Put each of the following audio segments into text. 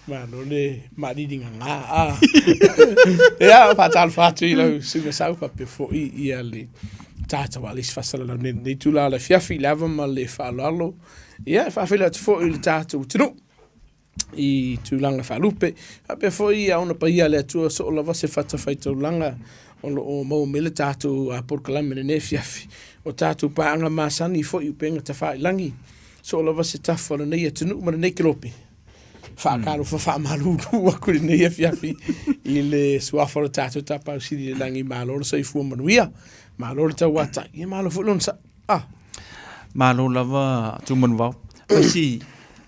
Malo le maaliligaga a. Ia, faatalofa atu i lau susuga Sau faapea foi ia le tatou Alisi Faasalalau nei lenei itula o le afiafi i le ava ma le faaaloalo. Ia, e faafeiloai atu foi i le tatou atunuu i tulaga faalupe. Faapea foi ia ona paia a le Atua soo lava se fatafaitaulaga o lo o maua mai le tatou polokalame i lenei afiafi. O tatou paaga masani foi i upega tafailagi, soo lava se tafa o lenei atunuu ma lenei kelope. Faatalofa faamalulu atu i lenei afiafi i le suafa o le tatou Tapaau Sili i le lagi. Malo le soifua manuia, malo le tauatai, ia malo foi le onosai. Ah. Malo lava Tumanuvao. Faisi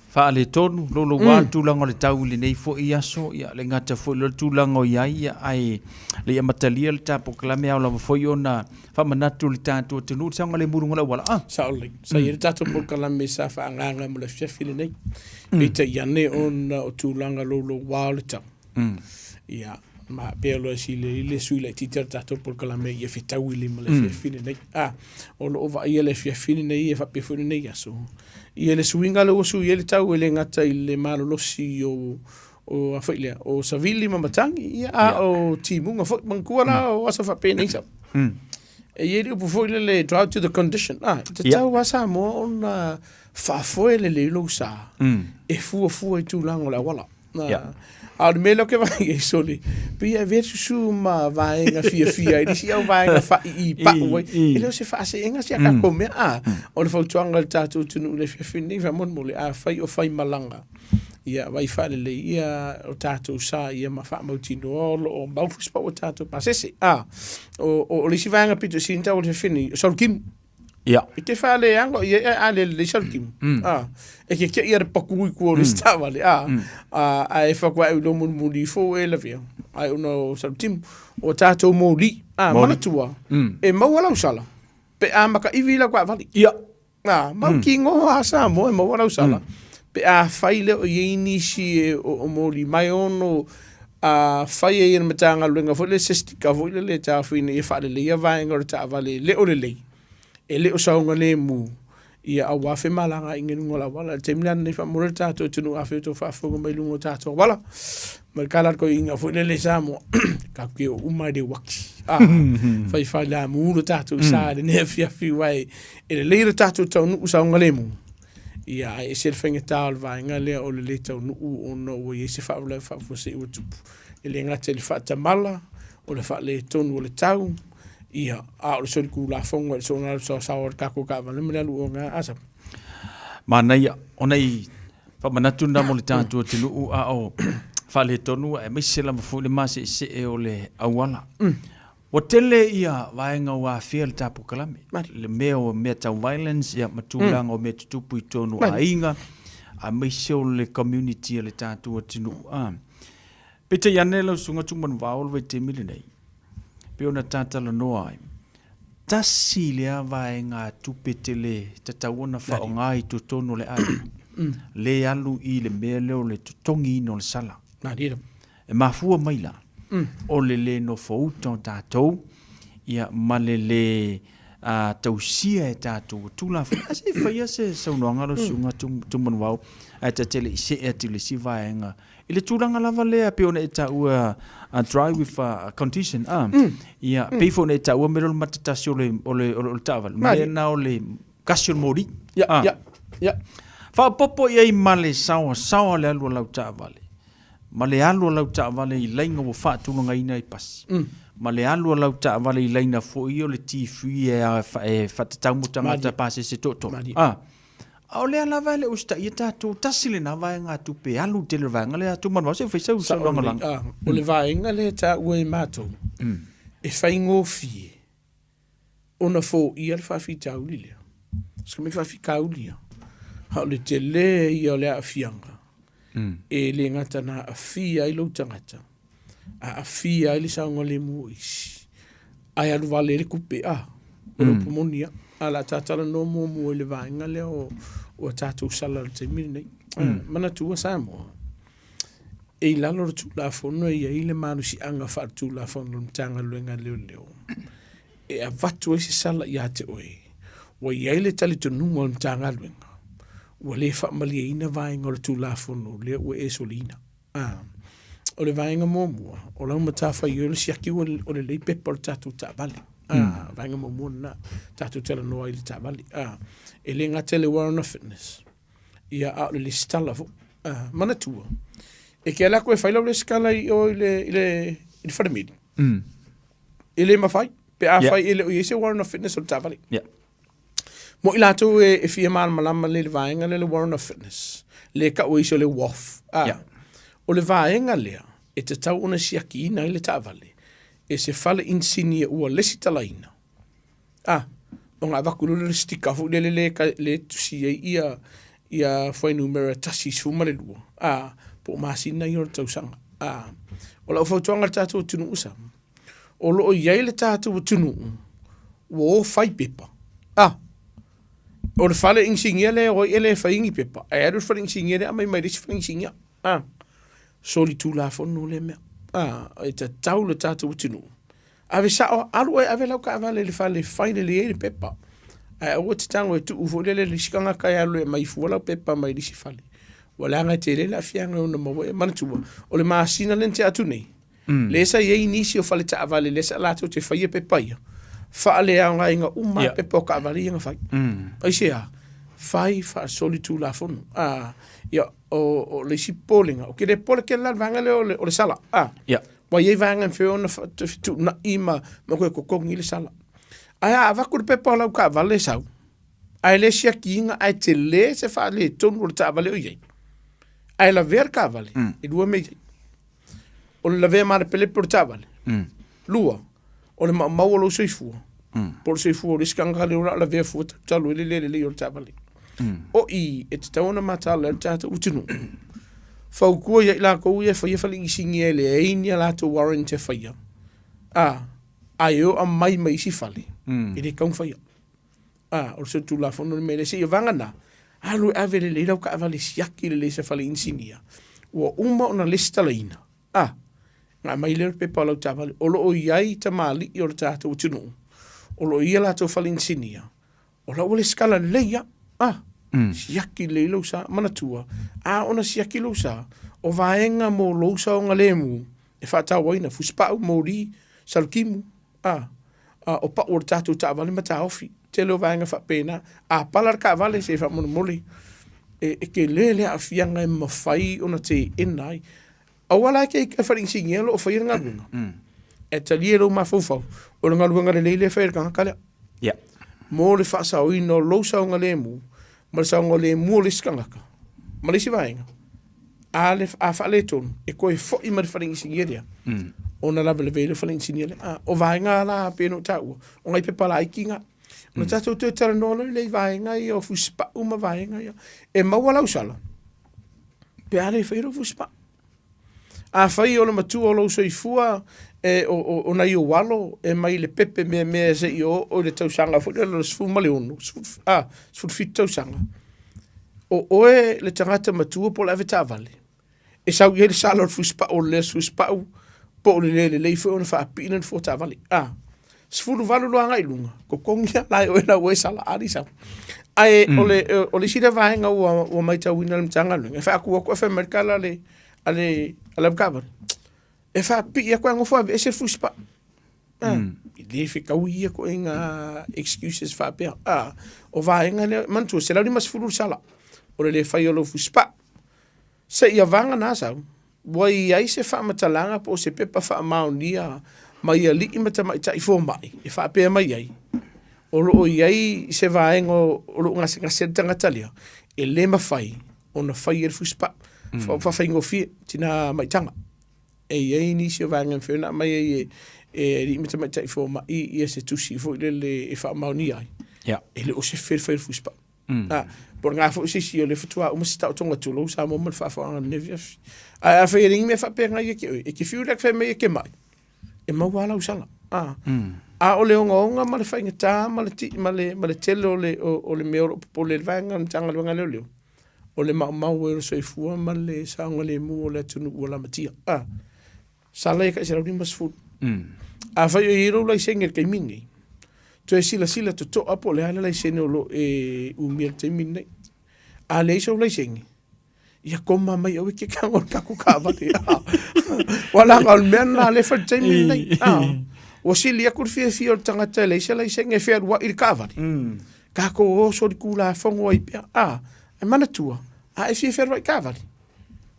faaletonu louloua le tulaga o le tau i lenei foi aso, ia le gata foi le tulaga o i ai, ia, ae le i amatalia le ta polokalame ao lava foi ona faamanatu le tatou atunuu le saogalemu i luga o le auala. Ah. Sao lelei. Sa i ai le tatou polokalame sa faaagaaga mo le afiafi lenei. Peitai ane ona o tulaga louloua o le tau. Ia, ma pei loa e silei le sui laitiiti o le tatou polokalame ia fetaui le ma le afiafi lenei. Ah, o lo o vaaia le afiafi lenei e faapea foi lenei aso. Ia le suiga lea ua sui ai le tau e le gata i le malolosi o o a foi lea, o savili ma matagi, ia a o timuga foi, manatua la o aso faapenei sau. E i ai le upu foi lele, drought to the condition. Ah, e tatau lava Samoa ona faafoe lelei lou sa e fuafua i tulaga o le auala. A o le mea lea ou te vaai ai sole, pei e avea le susu ma vaega fiafia ai le isi au vaega faaiipau ai. E le o se faaseega si a tatou mea. A, o le fautuaga i le tatou atunuu i le afiafi lenei, faamolemole, afai o faimalaga, ia vaai faalelei ia o tatou sa ia ma faamautinoa o lo o mau fusipau o tatou pasese. A, o, o, o le isi vaega pito sili ona taua i le afiafi lenei, o Salutimu. Ia. E te faaleaga i ai ae a le lelei Salutimu. A, e ke keʻi a le paku i tua o le isi taavale, a, a, ae faatoa e iloa mulimuli ifo ua e lavea, ai ona o Salutimu. O tatou moli, a, manatua, e maua lau sala, pe a makaivi lau taavale. Ia. A, mautinoa a Samoa e maua lau sala. Pe a fai lea o i ai nisi e o moli mai ono a fai ai e le Matagaluega foi lele se sticker foi lele e taofi ina ia faaleleia vaega o le taavale e le o lelei, e le o saogalemu, ia aua femalagaaiga i luga o le auala. I le taimi la lenei faamolemole le tatou atunuu afai o outou faafofoga mai i luga o tatou auala, ma le tala a le toeaina foi lele i Samoa, tatou te o uma i le uati. A, fai failāmu lo tatou sa i lenei afiafi aua e E lelei lo tatou taunuu saogalemu, ia ae ese le faigata o le vaega lea o le lē taunuu ona ua i ai se faalavelave faafuasei ua tupu. E le gata i le faatamala, o le faaletonu o le tau, ia, a o le solitulafono i le soona alu saosaoa o le tatou taavale ma le alu oga a Samoa. Manaia, o nai faamanatu na mo le tatou atunuu a o faaletonu aemaise lava foi le maseesee o le auala. Ua tele ia vaega ua aafia le ta polokalame, le mea o mea tau violence ia ma tulaga o mea tutupu i totonu o aiga, aemaise o le community a le tatou atunuu. A. Peitai ane lau Susuga Tumanuvao o le vaitaimi lenei, pei ona ta talanoa ai, tasi lea vaegatupe tele tatau ona faaaoga i totonu o le aiga, le alu i le mea lea o le totogiina o le sala. E mafua mai la o le le nofouta o tatou ia ma le le tausia e tatou o Tulafono. Ae se i faia se saunoaga lau Susuga Tumanuvao ae ta te le i see atu i le isi vaega i le tulaga lava lea pei ona e taua drive with a condition a ia pei foi ona e taua mea lea o le matatasi o le o le o le taavale ma le na o le kasi o le moli. Ia, ia, ia. Faaopoopo i ai ma le saoasaoa o le alu a lau taavale. ma le alu a lau taavale i laina ua faatulagaina i pasi, ma le alu a lau taavale i laina foi o le TV e faatatau mo tagata pasese toatolu. A, a o lea lava e le usitaia tatou, tasi lena vaegatupe e alu tele le vaega lea, Tumanuvao, se i fai sau saunoaga laga. O le vaega lea e taua e matou, e faigofie ona foia le faafitauli lea. Se mea faafitauli ia, a o le tele ia o le aafiaga, e le gata na aafia ai lou tagata, aafia ai le saogalemu o isi, ae alu vale ai le tupe, a, o le upu moni lava. Ae o le a ta talanoa muamua i le vaega lea o a tatou sala i le taimi lenei. Manatua Samoa, E i lalo o le Tulafono e i ai le malosiaga faaletulafono o le Matagaluega a Leoleo e avatu ai se sala ia te oe ua i ai le talitonuga o le Matagaluega ua le faamalieina vaega o le Tulafono lea ua e soliina. A, o le vaega muamua, o lau matafaioi o le siaki ua o lelei pepa o le tatou taavale. A, mm. vaega muamua lena, tatou talanoa ai i le taavale. A, e le gata i le warrant of fitness, ia a o le lesitala foi. A, manatua, e ke ala atu e fai lau lesitala i o i le, i le, i le falemeli. Mm. E le mafai, pe a yeah. fai e le o i ai se warrant of fitness o le taavale. Yeah. Mo i latou e, e fia malamalama le le vaega lea le warrant of fitness, le kau e isi o le WOF. A, yeah. O le vaega lea, e tatau ona siakiina ai le taavale, e se fale inisinia ua lesitalaina. A, ona avatu loa lea o le sticker foi lele le, le tusi ai ia, ia fuainumera 12, a, po o masina ia o le tausaga. A, o lau fautuaga i le tatou atunuu sa, o lo o i ai le tatou atunuu ua o fai pepa. A, o le fale inisinia lea e o ai e le faia ni pepa, ae alu le fale inisinia lea aumai mai le isi fale inisinia. A, solitulafono lea mea. A, e tatau le tatou atunuu Ave sao, alu oe ave lau taavale i le fale e fai lelei ai le pepa. Ae aua e te tago e tuu foi lele i le isi tagata e alu e aumai fua lau pepa mai le isi fale. Ua leaga e tele le aafiaga e ono maua ai. Manatua, o le masina lea na tea atu nei, mm. lea sa i ai nisi o fale taavale lea sa latou te faia pepa ia, faaleaogaina uma yeah. pepa o taavale ia na fai. Mm. Aisea? Fai faasolitulafono. Ah, ia, o, o le isi popolega, o ke le pole tele la le vaega lea o le, o le sala. Ah. Yeah. Ua i ai vaega e mafai ona fetuunai ma, ma toe totogi le sala. Ae a avatu le pepa o lau taavale e sau, ae le siakiina ae tele se faaletonu o le taavale o i ai, ae lavea le taavale, mm. e lua mea i ai. O le lavea malepelepe o le taavale. Mm. Lua, o le maumau o lou soifua. Mm. Po o le soifua o le isi tagata lea o le a lavea fua talu ai le le lelei o le taavale. Mm. O i, e tatau ona mataala ai le tatou atunuu. Fautua ia i latou ia e faia fale inisinia e leai ni a latou warrant e faia. A, ae o aumai mai isi fale, mm. e le tatau ona faia. A, o le solitulafono le mea lea. Seia vagana, alu e ave lelei lau taavale siaki lelei i se fale inisinia, ua uma ona lesitalaina. A, na aumai lea o le pepa o lau taavale. O lo o i ai tamalii o le tatou atunuu, o lo o i ai a latou fale inisinia, o la ua lesitala lelei lava. A, mm. siaki lelei lou sa. Manatua, a ona siaki lou sa, o vaega mo lou saogalemu e faatauaina, fusipau, moli, salutimu, a, a, o pau o le tatou taavale ma taofi. Tele o vaega faapena. A pala le taavale, se faamolemole, e, e tele le aafiaga e mafai ona teena ai. Aua la e te ita e fale inisinia o lo o faia le galuega. Mm. E talia lou mafaufau, o le galuega lelei lea e fai e le tagata lea. Yeah. Mo le faasaoina o lou saogalemu ma le saogalemu o le isi tagata ma le isi vaega. A, le, a faaletonu, e toe foi ma le fale inisinia lea. Mm. Ona lavelave ai le fale inisinia lea. A, o vaega la pei ona ou taua, o nai pepa laiti na. Ona mm. tatou toe talanoa loa lea i vaega ia o fusipau ma vaega ia. E maua lau sala, pe a le faia lou fusipau. Afai o le matua o lou soifua e, o, o, o nai ou alo e mai le pepe meamea seia oo i le tausaga foi lea o le 16, a, 17 tausaga, o oe le tagata matua po o le avetaavale, e sau i ai le sala o le fusipau o le le fusipau po o le le lelei foi ona faapipii le nofoa taavale. A, 18 loa agai i luga, totogi lava la e oe lau e sala a sau. Ae mm. o le o le isi lea vaega ua ua matauina le Matagaluega, e faatu atu e fai mai le tala a le a le a le avetaavale. E faapipii atu ae nofo aveese le fusipau. Ah, mm. E le fetaui ia ituaiga excuses faapea. Ah, o vaega lea, manatua, 150 le sala o le le fai o lou fusipau. Seia vagana sau, ua i ai se faamatalaga po o se pepa faamaonia mai alii ma tamaitai fomai e faapea mai ai, o lo o i ai se vaega o lo o gasegase ai le tagata lea, e le mafai ona faia le fusipau. Mm. Faafaigofie, tina maitaga. E i ai nisi o vaega e mafai ona aumai ai e, e alii ma tamaitai fomai ia se tusi foi lele e faamaonia ai. Yeah. E le o se fe le fai le fusipau. Mm. Ah, po o lena foi se isi o lea faatoa uma se taotoga tulou Samoa ma le faafofoga i lenei afiafi. Ae afai e leai ni mea faapena ia te oe, e te fiu lea fai mai e te mai, e maua lava lau sala. Ah. Mm. A o le ogaoga ma le faigata ma le, ti, ma le, ma le tele o le, o, o le mea o lo o popole i le vaega o le Matagaluega a Leoleo, o le maumau ai o le soifua ma le saogalemu o le atunuu ua lamatia. Ah. Sala ia tai 150. Mm. Afai o i ai lou laisene i le taimi lenei, toe silasila totoa po o le a le laisene o lo o e umia i le taimi lenei. A leai sou laisene, Ia koma mai aua e te tago i le tatou taavale. Ua laga o le mea lena lea e fai i le taimi lenei. Ua sili atu le fiafia o le tagata e leai se laisene e fealuai i le taavale. Tatou o solitulafono ai pea. Ae manatua, a e fia fealuai i taavale,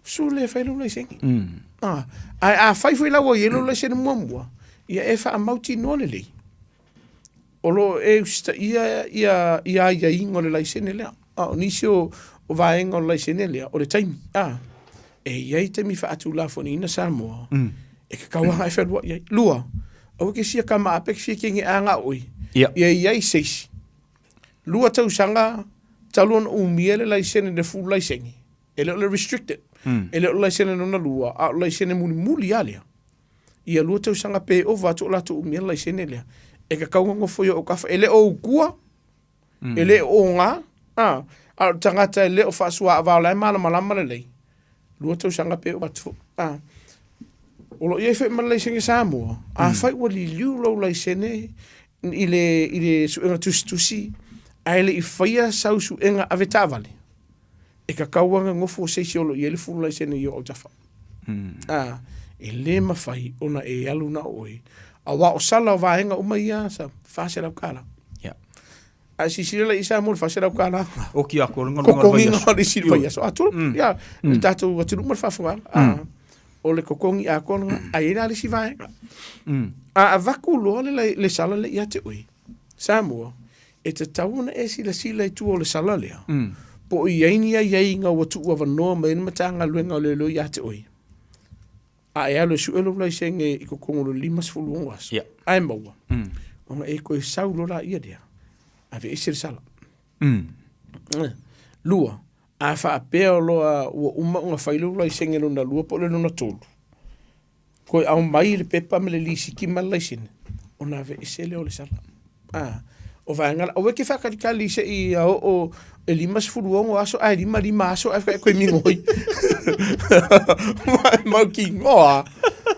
usu lea e fai lou laisene. Ae afai foi la ua i ai lou laisene muamua, ia e faamautinoa lelei o lo o e usitaia ia aiaiga o le laisene lea. A o nisi o vaega o le laisene lea, o le taimi. A, e i ai taimi faatulafonoina Samoa, e tatau lava e fealuai ai. Lua, aua e te sia kama a pe te fia kege a na o oe, ia i ai se isi. 2 tausaga talu ona umia le laisene, le full laisene, e le o le restricted, e le o le laisene lona lua, a o le laisene mulimuli lava lea. Ia 2 tausaga pe ova atu o latou umia le laisene lea, e tatau ona nofo i ou autafa, e le o utua, e le o oga, a, a o le tagata e le o faasuaava o la e malamalama lelei, 2 tausaga pe ova atu foi, a. O lo o i ai foi ma le laisene Samoa, afai ua liliu lou laisene i le, i le suega tusitusi ae le i faia sau suega avetaavale, e tatau lava ona nofo se isi o lo o i ai le full laisene i ou autafa. A, e le mafai ona e alu na o oe, aua o sala o vaega uma ia sa $400. Yeah. A e silasila la i Samoa i le $400. Oki atu o le galuega o le vaiaso. Totogiina o le isi vaiaso. A, tulu, ia, le tatou atunuu ma le faafofogaaga. A, o le totogi atoa lena. Ae i ai la le isi vaega. A avatu loa le, le sala lea ia te oe, Samoa, e tatau ona e silasila i tua o le sala lea, po o i ai ni aiaiga ua tuuavanoa mai ai le Matagaluega o Leoleo ia te oe, a e alu e sue lou laisene i totonu o le 56 aso, ae maua, ona e toe sau loa laia lea, aveese le sala. Lua, a faapea loa ua uma ona fai lou laisene lona lua po o le lona tolu, Toe aumai le pepa ma le lisiti ma le laisene, ona aveese lea o le sala. A, o vaega la, aua e te faatalitali se i oo e 56 aso ae 55 aso ae faatoa e toe migoi. Ma e mautinoa.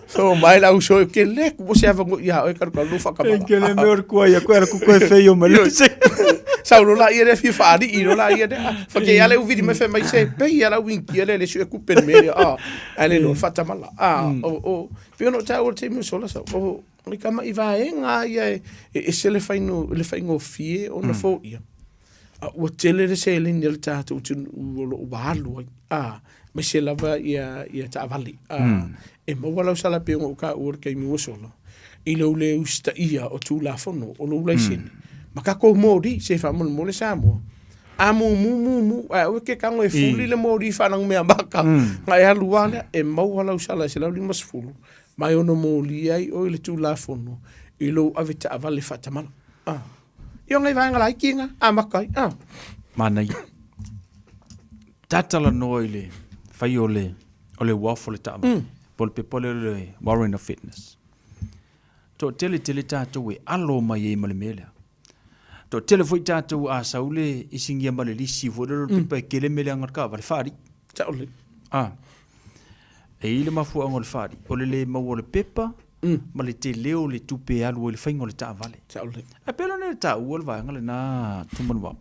So mai la uso e ke le ku se avanoa ia oe kalu kalu whakamala. E ke le mea o le kua ia koe ala ku koe whei o mai le se. Sau lo la ia le fia whaari i lo la ia le. Whake ia le uviri mai whai mai se pei ia la winki ia le le su e kupe le mea a. Ae le loa whatamala. A, o, o, pei ona ou taua i le taimi o sola sau, o, o le tama i vaega ia e, e ese le whaino, le whaingofie ona foia. A ua tele le seleni a le tatou atunuu o lo o ua alu ai, a, aemaise lava ia, ia taavale. A, e maua lau sala pei ona ou taua i le taimi ua sola, i lou le usitaia o Tulafono, o lou laisene, ma tatou moli, se faamolemole Samoa, a mumu mumu, ae aua e te tago e fuli le moli faalaumea maka, ona e alu lava lea, e maua lau sala e 150, ma e ono molia ai oe i le Tulafono i lou avetaavale faatamala. A. Ia o nai vaega laiti na, amata ai. A. Manaia. Tatalanoa i le fai o le, o le uafu o le taavale, po o le pepa lea o le Warrant of Fitness. Toatele tele tatou e alo mai ai ma le mea lea. Toatele foi tatou a sau le isigia ma le lisi foi lea o le pepa e tele mea leaga o le taavale, faalii. Sao lelei. A. E i ai le mafuaaga o le faalii, o le le maua o le pepa ma le tele o le tupe e alu ai i le faiga o le taavale. Sao lelei. Ae pei la ona e taua le vaega lena Tumanuvao.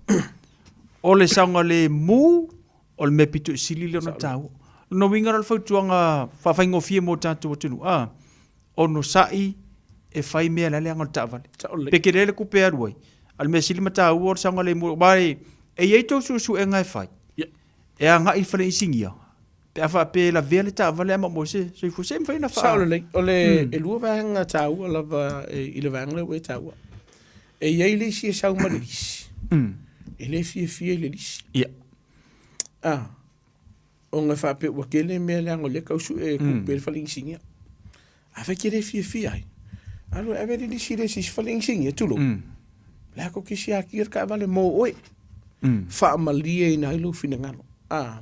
O le saogalemu o le mea pito i sili lea ona taua. O lona uiga la o le fautuaga faafaigofie mo tatou atunuu, a, onosai e fai mea la leaga o le taavale. Sao lelei. Pe tele le tupe e alu ai, a o le mea sili ma taua o le saogalemu. Aua e i ai tou suesuega e fai, e agai i le fale inisinia, pe a faapea e lavea le taavale ae maumau se soifua, se mafai ona faa... Sao lelei. O le, e lua vaega taua lava i le vaega lea ua e taua. E i ai le isi e sau ma le lisi, e le fiafia i le lisi. Ia. A, ona e faapea ua tele mea leaga o lea e tau sue e tupe le fale inisinia. Afai e te le fiafia ai, alu e ave le lisi i le isi fale inisinia, tulou. La tou te siakia le taavale mo oe. Faamalieina ai lou finagalo. A,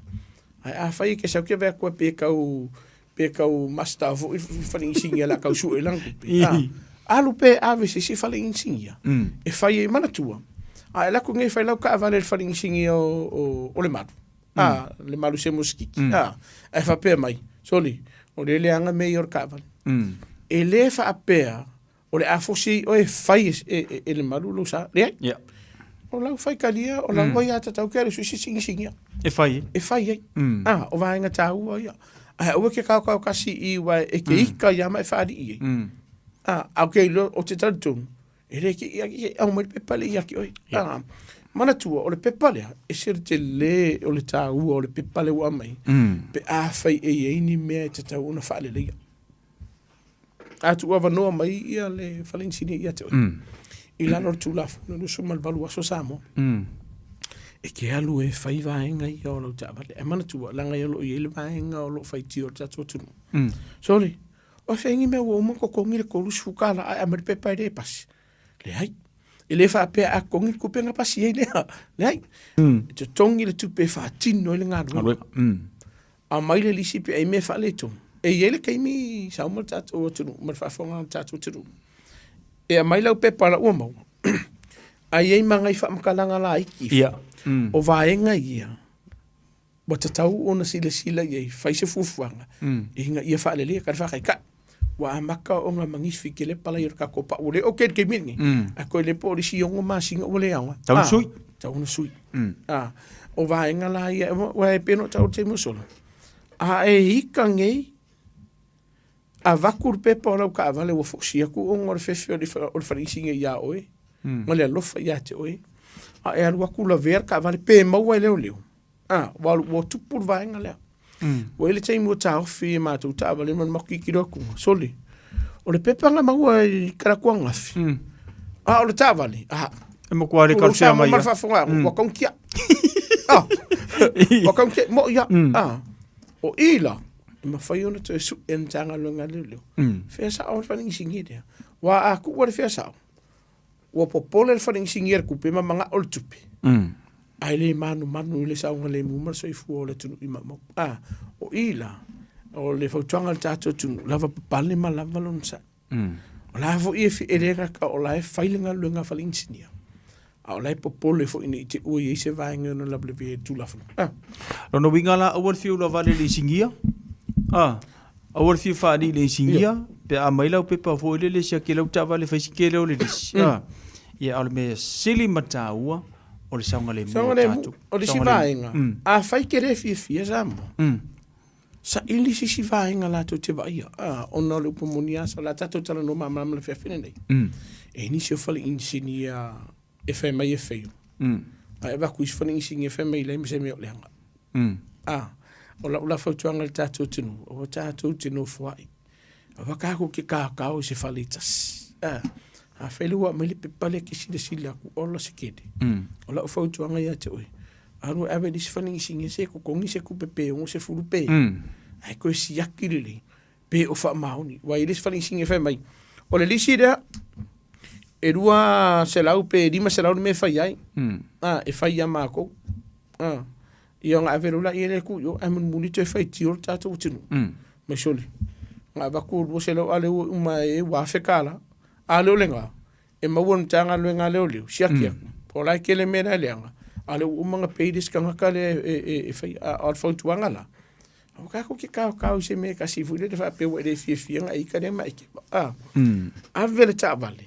ae afai e te sau te vaai atu pe tau pe tau master foi le fale inisinia o le a tau sue i lana tupe. A, alu pe ave i se isi fale inisinia e fai ai, manatua, a e alu atu nei e fai lau taavale i le fale inisinia o Lemalu, a, Lemalu Semo Sikiki, a, ae faapea mai, soli, o lea e leaga mea ia o le taavale. E le faapea o le a fosi ai oe e fai e Lemalu lou sa. Leai. Yeah. O lau faitalia, o lau aiatatau ke alu sui se sigisigia. E fai ai. E fai ai. Ah, o vaega taua ia. Ae aua ke kaokaokasi i aua e ke ika ia ma e faalii ai. Ah, a o ke iloa, o te talitonu, e le ke ia ke au mai le pepa lea ia te oe. Ah, manatua, o le pepa lea, e se le tele o le taua o le pepa lea ua aumai, pe afai e i ai ni mea e tatau ona faaleleia. A tuuavanoa mai ia le fale inisinia ia te oe, i lalo o le Tulafono 28 aso Samoa, e te alu e fai vaega ia o lau taavale. Ae manatua, leaga o lo o i ai le vaega o lo o faitio e le tatou atunuu. Sole, o fea ni mea ua uma ona totogi le $30 ae aumai le pepa e le pasi? Leai. E le faapea a totogi le tupe ona pasi ai lea. Leai. E totogi le tupe e faatino ai le galuega. Aumai le lisi pe ai mea faaletonu. E i ai le taimi sa uma le tatou atunuu ma le faafofoga a le tatou atunuu. E aumai lau pepa la ua maua, ae i ai ma nai faamatalaga laiti. Ia. O vaega ia, ua tatau ona silasila i ai, fai se fuafuaga ina ia faaleleia. Ka le faataitai, ua amata ona manifi ke le palai o le tatou pau. Ua le okay i le taimi lenei, ae toe le po o le isi 6 masina ua le aoga. Tau ona sui. Tau ona sui. O vaega la ia, aua e pei ona ou taua i le taimi ua sola, a e ita nei, avatu le pepa o lau taavale ua fosi atu ona o le fefe o le faleisiga ia oe, ma le alofa ia te oe, a e alu atu lavea le taavale pe maua e leoleo, Ah, ua, ua tupu le vaega lea. Ua i ai le taimi ua taofi e matou taavale ma le matou tilotilo atu, sole, o le pepa na maua i Kalatua ananafi. A o le taavale, ah, E matua le Tulou kalufea Samoa mai ma le ia. faafofoga, ua kauntia. Ah, ua kauntia, mo'i ia. Ah, o i la, e mafai ona toe sue e le Matagaluega a Leoleo. Fea sao le fale inisinia lea. Aua a tuua le fea sao, Ua popole le fale inisinia i le tupe ma manao le tupe. Ae le manumanu i le saogalemu ma le soifua o le atunuu i maumau. A, o i la, o le fautuaga i le tatou atunuu, lava papale ma lava le onosai. O la foi e, e le gata o la e fai le galuega a fale inisinia, a o la e popole foi ne i te i ua i ai se vaega e ono lavelavea ai le Tulafono. A. Lona uiga la, aua le fiu lavale i le inisinia, a. Aua le fia faalii i le inisinia pe a aumai lau pepa foi lele e siaki ai lau taavale e fai si tele o le lisi. Ia, a o le mea sili ma taua, o le saogalemu o Saogalemu. tatou. O le isi Saogalemu. vaega, afai e te le fiafia Samoa, saili se isi vaega latou te vaaia, a, ona o le upu moni lava, sa o le a tatou talanoa malamalama i le afiafi lenei, e i ai nisi o fale inisinia e fai mai e fail. Ae avatu i isi fale inisinia e fai mai e leai ma se mea o leaga. A, o lau la fautuaga i le tatou atunuu, aua tatou te nofoai. Aua tatou te kaokao i se fale e tasi. A, afai lea ua aumai le pepa lea e te silasila atu, ola se tele. O lau fautuaga ia te oe, alu e ave i le isi fale inisinia se totogi se tupe pe 60 pe, ae toe siaki lelei pe o faamaoni. Aua e i ai le isi fale inisinia e fai mai, o le lisi lea, e 200 pe 500 le mea e fai ai, a, e fai ia matou. A, ia ona ave loa lea e tuu i o, ae mulimuli toe faitio le tatou atunuu. Mai sole, na avatu 200 a lea ua uma e ua $1000. A lea o lena, e maua e le Matagaluega a Leoleo, siaki atu, o la e tele mea la e leaga, a o lea ua uma ona pay le isi tagata lea e faia. A o le fautuaga la, aua tatou te kaokao i se mea e tasi foi lele faapea ua e le fiafia ona e ita lea ma e keva. A, ave le taavale,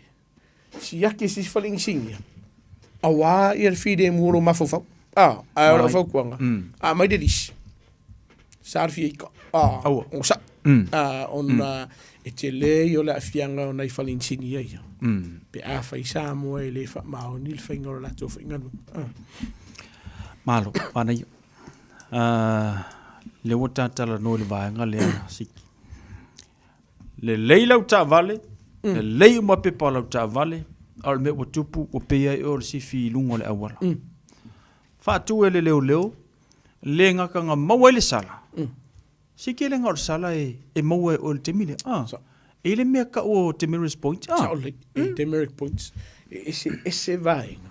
siaki e se isi fale inisinia, aua ia le filemu o lou mafaufau. A, ae o lau fautuaga, a aumai le lisi, sa le fia ika. A, Aua. o sa. A, ona e tele ia o le aafiaga o nai fale inisinia ia. Pe afai Samoa e le faamaoni le faiga o le latou faigaluega. A. Malo, manaia. Lea ua ta talanoa i le vaega lea, Siki. Lelei lau taavale, lelei uma pepa o lau taavale, a o le mea ua tupu, ua pei ai oe o le sifi i luga o le auala. Faatu e le leoleo, le gata na maua ai le sala, siki e le gata o le sala e maua e oe i le taimi lea. Ah. E i ai le mea tau o demerit points. Ah. Sao lelei, e demerit points, e eseese vaega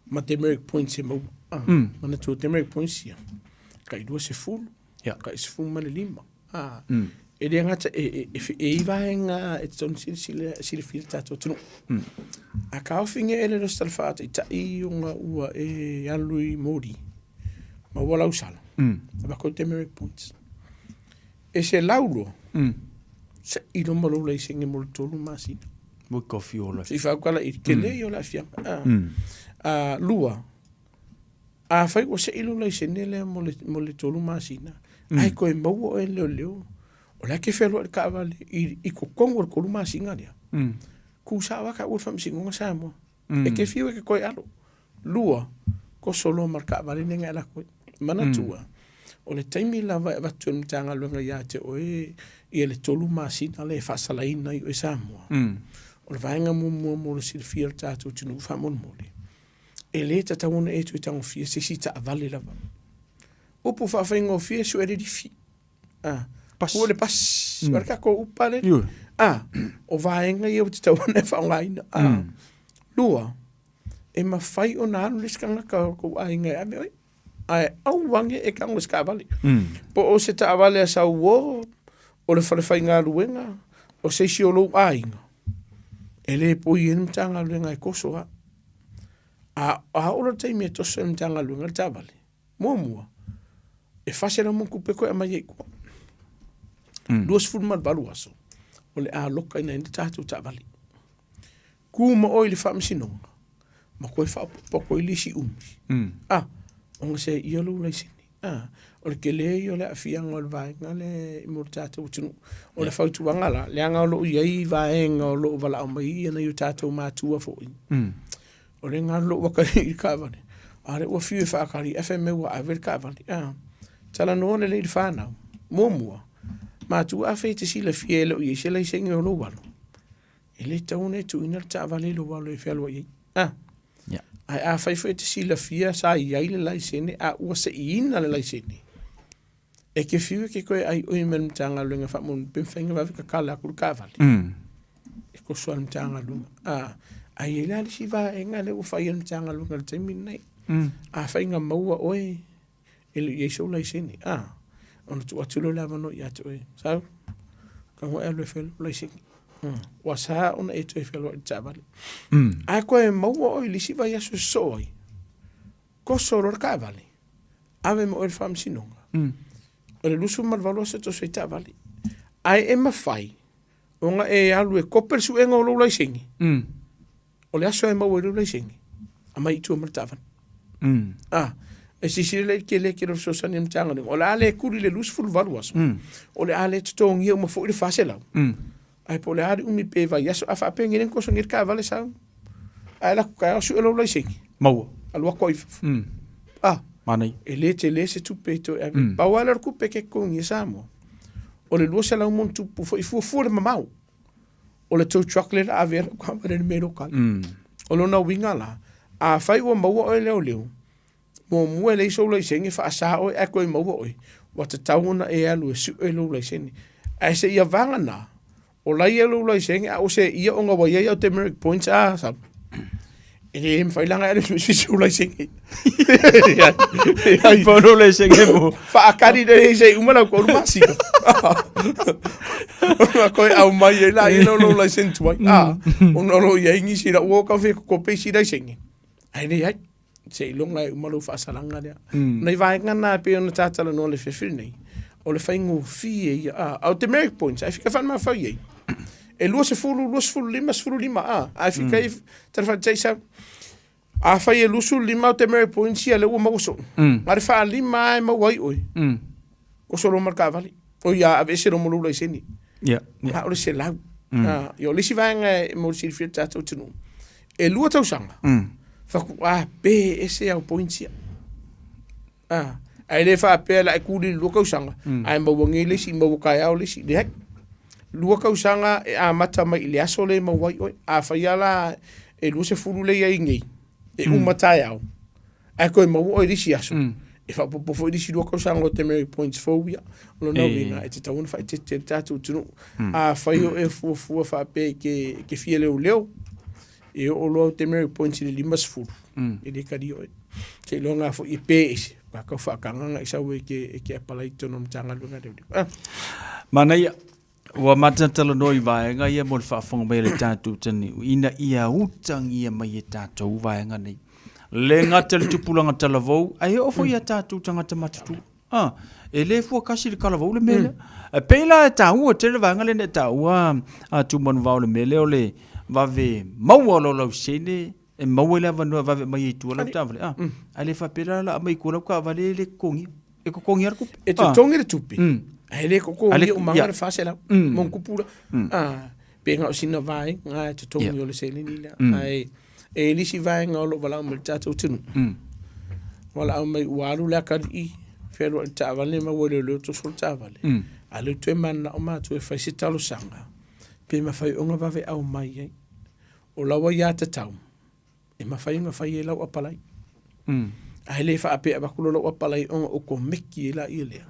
ma demerit points e maua. Ah. Manatua demerit points ia, tai 20, tai 15. Ah. E le gata, e i ai vaega e tatau ona silasila, silafia e le tatou atunuu. A taofi e le resitala faataitai ona ua e alu i moli, maua lau sala, avatu ai demerit points. E 102, se'i loa ma lou laisene mo le 3 masina. Ua kofi ola. Se i faaukala i tele ia o le aafiaga. Lua, afai ua sei lou laisene lea mo le, mo le 3 masina, ae toe maua oe e leoleo, o la e te fealuai i le taavale i, i totonu o le 3 masina lea. Ku sao lava taua i le Faamasinoga Samoa. E te fiu e te toe alo. Lua, toso loa ma le taavale lea na e alu atu ai. Manatua, o le taimi lava e avatu e le Matagaluega ia te oe ia le 3 masina lea e faasalaina ai oe Samoa, o le vaega muamua mo le silafia o le tatou atunuu faamolemole, e le tatau ona e toe tagofia se isi taavale lava. Upu faafaigofie, sue le lifi. Ah, Pasi. Ua le pasi. O le tatou upa lea. Ioe. Ah, o vaega ia ua tatau ona e faaaogaina. Ah. Lua, e mafai ona alu le isi tagata o kou aiga e ave oe. Ae aua ne i e tago i se taavale. Po o se taavale a sauo, o le fale faigaluega, o se isi o lou aiga, e le poi ai le Matagaluega e toso lava. A, a oo loa le taimi e toso ai le Matagaluega le taavale, muamua, e 400 ma ona tupe toe aumai ai i tua. 28 aso, o le a lokaina ai le tatou taavale. Tu ma oe i le faamasinoga, ma toe faaopoopo atu ai le isi umi. Ah, ona seia lou laisene. Ah, o le tele ia o le aafiaga o le vaega lea mo le tatou atunuu. O le fautuaga la, leaga o lo o i ai vaega o lo o valaau mai ai nai o tatou matua foi. O le galu lou atalii i le taavale, a o lea ua fiu e faatali ae fai mai ua ave le taavale. A, talanoa lelei i le fanau. Muamua, matua afai e te silafia e le o i ai se laisene o lou alo, e le tatau ona e tuuina le taavale i lou alo e fealuai ai. A, ae afai foi e te silafia sa i ai le laisene a ua seiina le laisene, E te fiu e te toe aioi mai le Matagaluega faamolemole pe mafai ona vave tatala atu le taavale. E toso lava le Matagaluega. A, ae i ai la le isi vaega lea ua fai e le Matagaluega i le taimi lenei. Afai na maua oe e le i i ai sou laisene, a, ona tuu atu lea o le avanoa ia te oe, sau, tago e alu e fai lou laisene. Ua sa ona e toe fealuai i le taavale. Ae toe maua oe i le isi vaiaso e sosoo ai, toso loa le taavale, ave ma oe i le faamasinoga. O le 28 aso e toso ai taavale. Ae e mafai ona e alu e kope le suega o lou laisene. O le aso e maua ai lou laisene, aumai i tua ma le taavale. Ah, e silasila lelei i le tele tele o le fesoasoani a le Matagaluega. O le a le tuli i le 28 aso, o le a le totogia uma foi le 400. Ae po o le a le umi pe vaiaso, a faapea nei na toso nei le taavale sau. Ae alu atu taeao sue lou laisene. Maua. Alu atu ai i fafo. Ah. Manaia. E le tele se tupe e toe ave. Pau lava lea o le tupe e te totogia e Samoa, o le 200 ma ona tupu foi fuafua le mamao o le tow truck lea o le a ave ai lau taavale i le mea e loka ai. O lona uiga la, afai ua maua oe e leoleo, Muamua e leai sou laisene, faasa oe ae toe maua oe, ua tatau ona e alu e sue lou laisene. Ae seia vagana, o la e i ai lou laisene a ua seia ona ua i ai au demerit points a sau. E le mafai la ona e alu e sue sou laisene. Pau lou laisene mo. Faakali lelei se i uma lau 3 masina. Ona toe aumai ai laia lea o lou laisene tuai. Ona o lo o i ai nisi la ua tau fia kokope isi laisene. Ae leai. Seiloga e uma lou faasalaga lea. Mm. Nai vaega na e pei ona ta talanoa le afiafi lenei, o le faigofie ia. Ah, a o demerit points, ae fika faamafau i ai. E 20, 25, 15, a, ae fika i tala faataitai sau. Afai e 25 au demerit points ia lea ua maua soo. Na o le faalima lava e maua ai oe. Oso loa ma le taavale. Oi a aveese loa ma lou laisene. Yeah. A o le 100. Ah, ia o le isi vaega e mo le silafia e le tatou atunuu, e 2 tausaga, faatoa pe ese au points ia. Ah, ae le faapea la e kuli i le 2 tausaga, ae maua nei le isi, maua taeao le isi. Leai. 2 tausaga e amata mai i le aso lea e maua ai oe. Afai lava la e 20 lea e i ai nei, e uma taeao, ae toe maua oe i le isi aso, e faaopoopo foi le isi 2 tausaga o demerit points fou ia. O lona uiga, e tatau ona faaeteete le tatou atunuu. Afai o e fuafua faapea e te fia leoleo, e oo loa au demerit points i le 50, e le talia oe. Seiloga lava foi e pe ese, faatoa tau faatagaga i sau e te apalai i totonu o le Matagaluega a Leoleo. Manaia, Ua matalatalanoa i vaega ia mo le faafofoga mai a le tatou atunuu ina ia utagia mai e tatou vaega nei. Le gata i le tupulaga talavou, ae oo foi ia tatou tagata matutua. Ah, e le fua kasi le talavou le mea lea. E pei la e taua tele le vaega lea na e taua a Tumanuvao le mea lea o le vave maua o lou lausene e maua ai le avanoa e vave aumai ai i tua lau taavale, a. Ae le faapea la o le a aumai i tua lau taavale e le totogia. E totogi lava le tupe. E totogi le tupe, ae le totogia umaga le 400 ma ona tupu la. Pe na o sina vaega e totogi o le seleni lea. Ae e i ai le isi vaega o lo o valaau mai i le tatou atunuu, valaau mai ua alu le atalii fealuai i le taavale ma ua e leoleo toso le taavale, a o lea ua toe mananao matou e fai se talosaga pe mafai ona vave aumai ai. O lau aiatatau, e mafai ona fai ai lau apalai. Ae le faapea e avatu loa lau apalai ona okomeki ai laia lea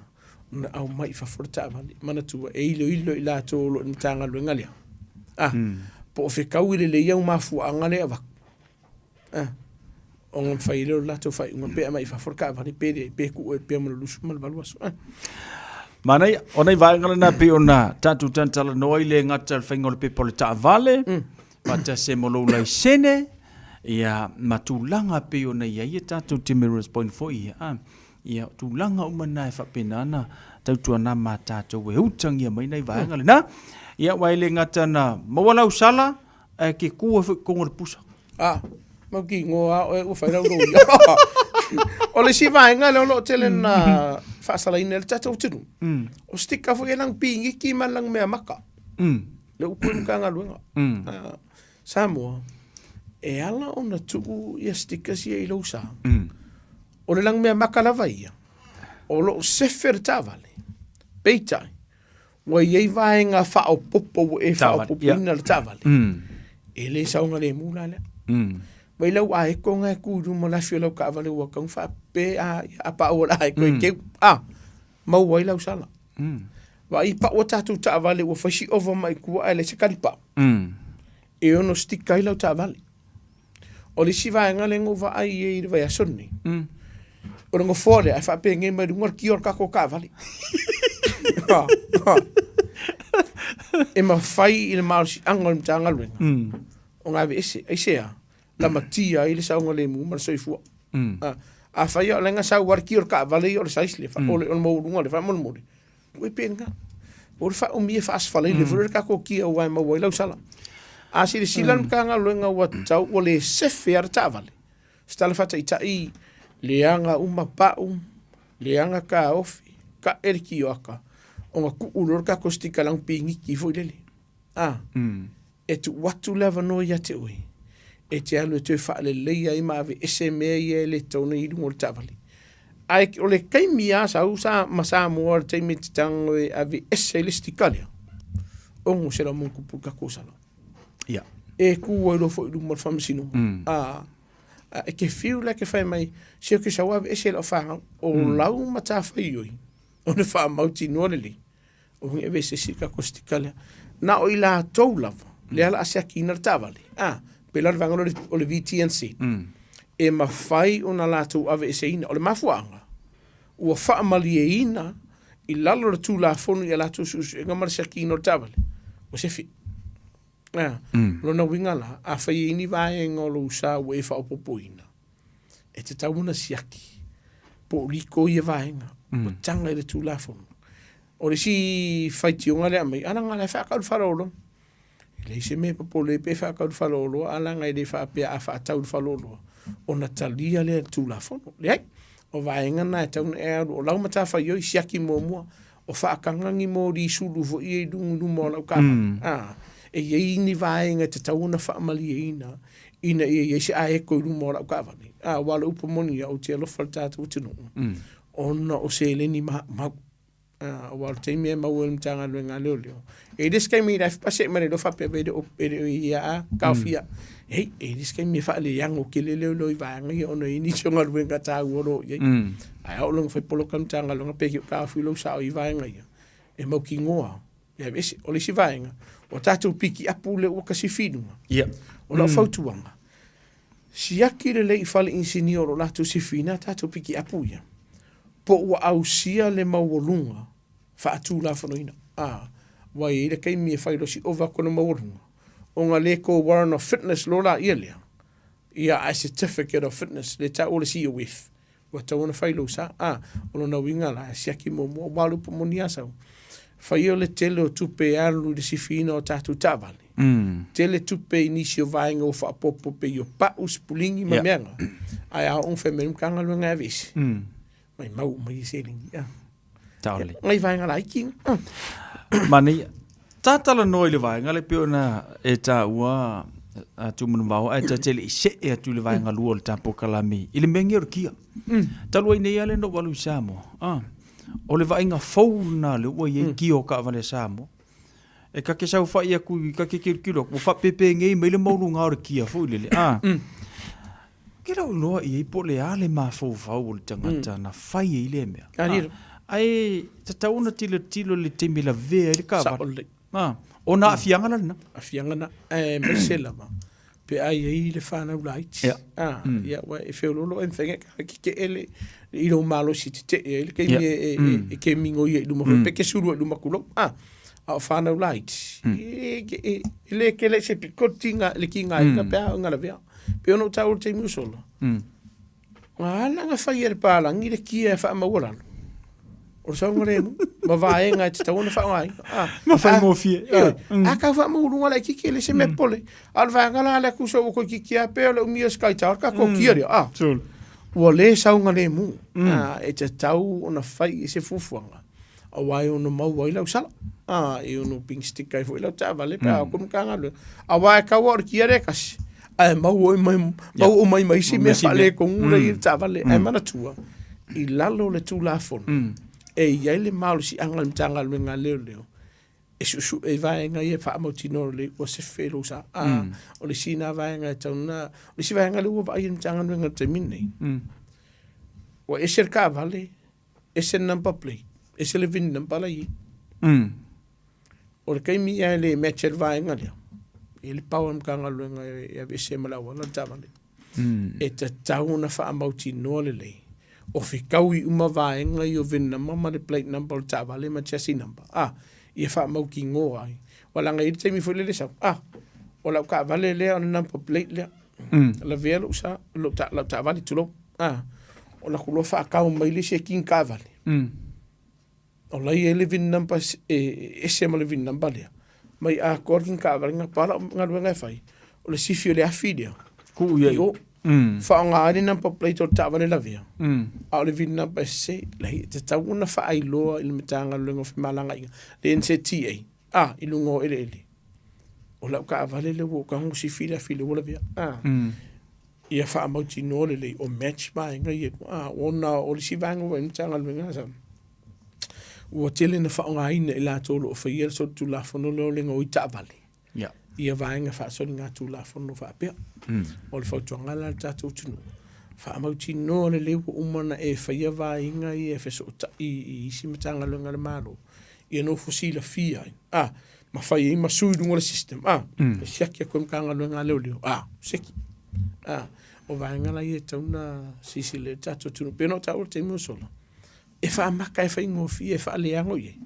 ona aumai i fafo le taavale. Manatua e iloilo i latou o lo o i le Matagaluega lea, po o fetaui lelei au mafuaaga lea e avatu, ona mafai ai lea o le latou faaiuga pe aumai i fafo le taavale pe leai, pe tuu ai pea mo le 28 aso. Manaia, o nai vaega lena pei ona tatou talatalanoa ai le gata i le faiga o le pepa o le taavale, faatasi ai ma lou laisene, ia, ma tulaga pei ona i ai a tatou Demerit Point foi ia, a, ia, o tulaga uma na e faapena ona tautuana ma tatou e utagia mai nai vaega lena. Ia, aua e le gata na maua lau sala, ae te tu ai foi i totonu o le pusa. A, mautinoa lava oe ua fai lau loia. O le isi vaega lea o lo o tele na faasalaina e le tatou atunuu, o sticker foi ia lanu piniki ma lanu mea maka. Le upu i le Matagaluega. Samoa, e ala ona tuu ia stickers ia i lou sa, o le lanumeamata lava ia, o lo o sefe le taavale, peitai, ua i ai vaega faaopoopo ua e faaopoopoina le taavale, e le saogalemu la lea. Vaai lau aeko na e tu i luma o le afi o lau taavale ua tatau ona faape a, a pau o le aeko e teu, a, maua ai lau sala. Vaai pau a tatou taavale ua fai si ova mai tua ae leai se talipau. E ono stick ai lau taavale. O le isi vaega lea na ou vaai i ai i le vaiaso lenei, o le nofoa lea ae faapenei mai luga le kia o le tatou taavale. E mafai i le malosiaga o le Matagaluega ona aveese. Aisea? Lamatia ai le saogalemu ma le soifua. Afai o lea na sau lava le kia o le taavale ia o le size lea, o le maualuga lea, faamolemole, ua e pena. O le faaumi e faaasofalaile foi le tatou kia aua e maua ai lau sala. A silasila le Matagaluega ua tau ua le sefe lava le taavale, se tala faataitai, leaga uma pau, leaga taofi, tae le kioaka, ona tuu loa le tatou sticker lanu piniki foi lele. A, e tuu atu le avanoa ia te oe e te alu e toe faaleleia ai ma aveese mea ia e le tatau ona i luga o le taavale. Ae o le taimi lava sau sa, ma Samoa le taimi e te tago e aveese ai le sticker lea, 600 ma ona tupu le tatou sala. Ia. E tu ai loa foi i luma o le faamasinoga. A, a, e te fiu la e te fai mai, se ou te sau aveese i lau fanau. O lau matafaioi, o le faamautinoa lelei, O ni ave se isi tatou sticker lea. Na o i latou lava, lea o le a siakiina le taavale, a, pei la o le vaega lea o le VTNC, e mafai ona latou aveeseina. O le mafuaaga, ua faamalieina i lalo o le Tulafono i a latou suesuega ma le siakiina o le taavale, ua sefe. A, o lona uiga la, afai e i ai ni vaega o lou sa ua e faaopoopoina, e tatau ona siaki po o liko ia vaega, ua taga i le Tulafono. O le isi faitioga lea e aumai, a leaga o la e faatau i le faleoloa. E leai se mea e popole ai pe faatau i le faleoloa, a leaga e le faapea a faatau i le faleoloa ona talia lea e le Tulafono. Leai, o vaega na e tatau ona e alu, o lau matafaioi, siaki muamua, o faataga ni moli sulu foi ia i luga i luma o lau taavale. A, e i ai ni vaega e tatau ona faamalieina ina ia i ai se aeko i luma o lau taavale. A, aua o le upu moni ia, ou te alofa i le tatou atunuu, ona o seleni maumau. Aua o le taimi e maua e le Matagaluega a Leoleo, e i ai le isi taimi la e see mai loa faapea e le o ia a taofia. Hei, e i ai le isi taimi e faaleago tele leoleo i vaega ia ona e i ai nisi o galuega taua o lo o i ai. Ae a oo loa ina fai poloka le Matagaluega pe te i ua taofi lou sao i vaega ia, e mautinoa e aveese. O le isi vaega, o tatou pikiapu lea ua kasifi i luga, o lau fautuaga, siaki lelei i fale inisinia o lo o latou sifiina a tatou pikiapu ia, po ua ausia le maualuga faatulafonoina. A, ua i ai le taimi e fai loa si ova atu le maualuga, ona le toe warrant of fitness loa laia lea, ia ae certificate of fitness, lea e taua o le COF, ua tatau ona fai lou sa. A, o lona uiga la, e siaki muamua, aua o le upu moni lava sau, faia le tele o tupe e alu i le sifiina o tatou taavale, Tele tupe i nisi o vaega ua faaopoopo pei o pau, sipuligi ma mea na, ae a oo ina fai mai le Matagaluega e aveese, maimau uma ia seleni. Taole. Nai vaega laiti na. Manaia. Tatalanoa i le vaega lea pei ona e taua a Tumanuvao ae ta te le i see atu i le vaega lua o le ta polokalame i le mea nei o le kia. Talu ai nei lava lea na ou alu i Samoa, o le vaaiga fou lena lea ua i ai kia o taavale a Samoa. E ta te saofai atu ta te tilotilo atu ua faapepegei mai le maualuga o le kia foi lele, a. Ou te le o iloa i ai po o le a le mafaufau o le tagata na fai ai lea mea. Ae tatau ona tilotilo i le taimi e lavea ai le taavale. Ona aafiaga la lena. Aafiaga na, aemaise lava pe a i ai le fanau laiti. Ia, aua e feoloolo oe e mafai ona e tetee le, i lou malosi e tetee ai le taimi e te migoi ai i luma foi, pe te sulu ai i luma tulou. A o fanau laiti, e le tele se pito le tigaina pe a oo ina lavea. Pei ona ou taua i le taimi ua sola, na ala ona fai e le palagi le kia e faamaualalo, o le saogalemu ma vaega e tatau ona faaaogaina. Ah, Ma faigofie. Ioe. A tau faamaualuga laitiiti e le se mea popole. A o le vaega la lea tusa ua toeitiiti lava pei o le umia o se kaitao le tatou kia lea, ah, ua le saogalemu. Ah, e tatau ona fai i se fuafuaga aua e ono maua ai lau sala, a, e ono pink stick ai foi lau taavale pe a o atu le Matagaluega. Aua e tau lava o le kia lea e tasi, ae maua ai mai, maua uma ai ma isi mea faaletonu la e i le taavale. Ae manatua, i lalo o le Tulafono, e i ai le malosiaga o le Matagaluega a Leoleo e suesue ai vaega ia e faamautinoa lelei ua sefe lou sa. A, o le isi lena vaega e tatau ona, o le isi vaega lea ua vaai i le Matagaluega i le taimi lenei, ua ese le taavale, ese le number plate, ese le VIN number la e i ai. O le taimi ia e le match ai le vaega lea, e i ai le power o le Matagaluega e aveese ai ma le auala le taavale. E tatau ona faamautinoa lelei, o fetaui uma vaega ia o VIN number ma le plate number o le taavale ma chassis number, a, ia faamautinoa ai. Aua leaga e i ai le taimi foi lele e sau, a, o lau taavale lea o le number plate lea, lavea lou sa, lau taavale tulou, a, o latou loa faatau mai le isi e king taavale. O la e i ai le VIN number e ese ma le VIN number lea. Mai atoa le king taavale na pau lau galuega e fai, o le sifi o le afi lea. Tuu i ai. I o. Faaaoga ai le number plate o le taavale lavea, a o le VIN number e sese, leai, e tatau ona faailoa i le Matagaluega o Femalagaaiga, le NCTA, a, i luga o eleele. O lau taavale lea ua ou tago sifi le afi lea ua lavea. A. Ia faamautinoa lelei o match vaega ia e lua. A, ona o le isi vaega ua i ai le Matagaluega sa, ua tele ina faaaogaina e latou o lo o faia le solitulafono lea o le gaoi taavale. Ia vaega faasoligatulafono faapea. O le fautuaga la i le tatou atunuu, faamautinoa lelei ua uma ona e faia vaega ia e fesootai i isi Matagaluega a le Malo, ia nofo silafia ai, a, ma fai ai ma sui i luga o le system, a, e siaki atu e Matagaluega a Leoleo, a, seki. A, o vaega la ia e tatau ona silasila i ai le tatou atunuu. E pei ona ou taua i le taimi ua sola, e faamata e faigofie e faaleago i ai.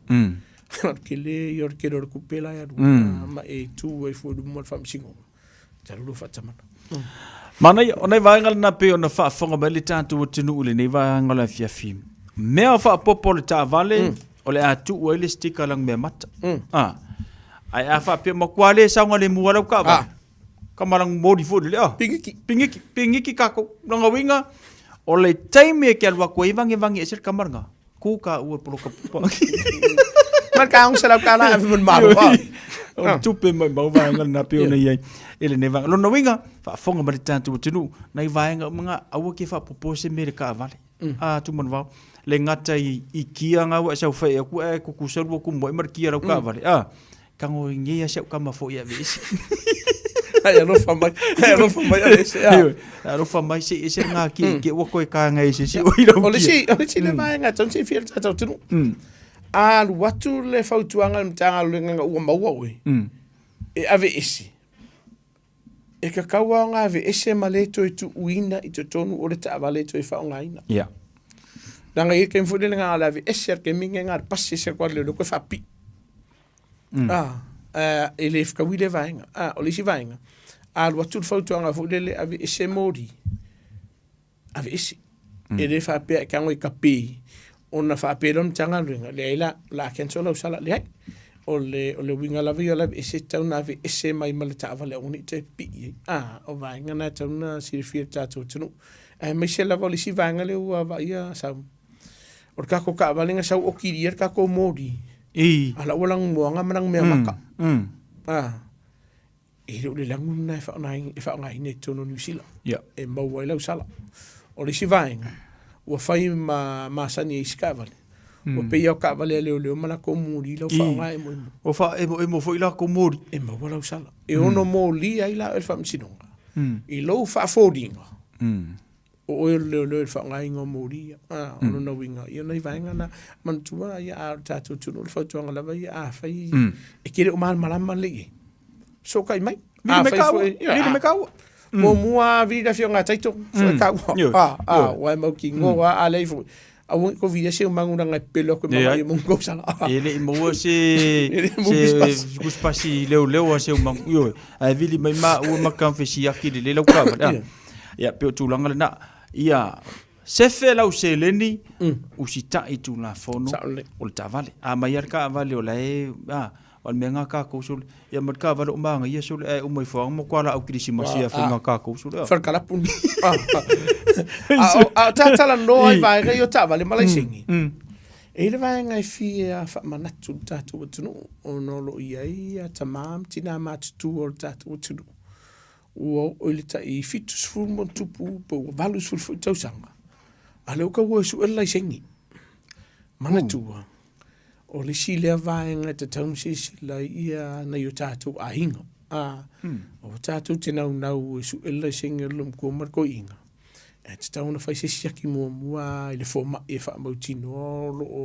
O le tele ia o le tele o le tupe la e alu ma e tu ai fua i luma o le faamasinoga. Talu lou faatamala. Manaia, o nai vaega lena pei ona faafofoga mai le tatou atunuu i lenei vaega o le afiafi. Mea faaopoopo o le taavale, o le a tuu ai le sticker lanumeamata. Ah. Ae a faapea matua le saogalemu lava lau taavale. Kama lagu moli foi lele, ah. Pigiki. Pigiki, pigiki kākou. Lona uiga, o le taimi e te alu atu ai vangevange ese le kama lena. Ku ka ua poloka pupa. Ma ka ong selau kala ave mo malo. O le tupe mai mau vaega lena pei ona i ai e lenei vaega. Lona uiga, faafofoga mai le tatou atunuu, nai vaega uma na, aua ke faapopo se mea i le taavale. A Tumanuvao, le gata i kia nga ua e saofai atu ae tutusa lua tumuai ma le kia o lau taavale. A, Tago i nei a si au tama foi e aveese. Ai alofa mai, ai alofa mai aveese. Ah. Ioe, alofa mai se i ese ngā ki ke ua koe kānga e se si o i rau O le si, o le si le vaega, tau se fia le tātou tunu. Alu atu le fautuaga i le Matagaluega ua maua oe, e aveese. E kakau lava ona aveese ma le toe tuuina i totonu o le taavale e toe faaaogaina. Yeah. Leaga e i ai le taimi foi lele na o le aveese lava le taimi lenei na o le pasi ese atu lava le leoleo toe faapipii. Ah, e le fetaui lea vaega. Ah, o le isi vaega, a alu atu le fautuaga foi lele aveese moli, aveese. E le faapea e tago i kape ona faapea lea o le Matagaluega, leai la, o le a cancel lau sala. Leai. O le, o le uiga lava ia o le aveese, e tatau ona aveese mai ma le taavale aua ne i toe pipii ai. A, o vaega na e tatau ona silafia e le tatou atunuu. Aemaise lava o le isi vaega lea ua vaaia sau, o le tatou taavale na sau okilia le tatou moli. I. A la ua lanumoaga ma lanumeamata. A, e le o le lanu lena e faaaogaina, e faaaogaina i totonu o Niu Sila. Yeah. E maua ai lau sala. O le isi vaega, ua fai ma masani e isi taavale. Ua pei lava o taavale a leoleo ma latou moli la ua faaaoga emoemo. Ua faaemoemo foi latou moli. E maua lau sala. E ono molia ai la oe e le faamasinoga i lou faafoliga. O oe o le leoleo i le faaaogaina o moli ia. A, o lona uiga, ia o nai vaega na. Manatua, ia, a o le tatou atunuu, o le fautuaga lava ia, afai e te le o malamalama lelei i ai, fesootai mai. Vili mai Afai foi, ia, vili mai kaua. Muamua vili le afioga a Taito, soe kaua. A, a, ua e mautinoa a leai foi. Aua ne i tou vilia se umagu leaga e pepelo atu e Leai. mamaia mo tou sala. E le i maua se E le i maua se kusipasi leoleo a se umagu. Ioe, ae vili mai maua ma kaufesiaki lelei lau taavale. Ia. Ia, pei o tulaga lena. Ia, sefe lau seleni, usitai i Tulafono Sao lelei. o le taavale. A mai lava le taavale o la e, a, o le mea lena a tatou sole, ia ma le taavale o manaia sole, ae uma ifo lava matua laau kerisimasi a faiga tatou sole. A. Falekalapu ni. A o talanoa i vaega ia o taavale ma laisene, e i ai le vaega e fia faamanatu i le tatou atunuu, ona o lo o i ai tama ma tina matutua o le tatou atunuu, ua oo i le tai 70 ma ona tupu pe ua 80 foi tausaga, a o lea ua tau o e sue le laisene. Manatua, O le isi lea vaega e tatau ona silasila ai ia nai o tatou aiga. A, aua tatou te naunau e sue le laisene o le loomatua ma le toeaina, ae tatau ona fai se siaki muamua i le fomai e faamautinoa o lo o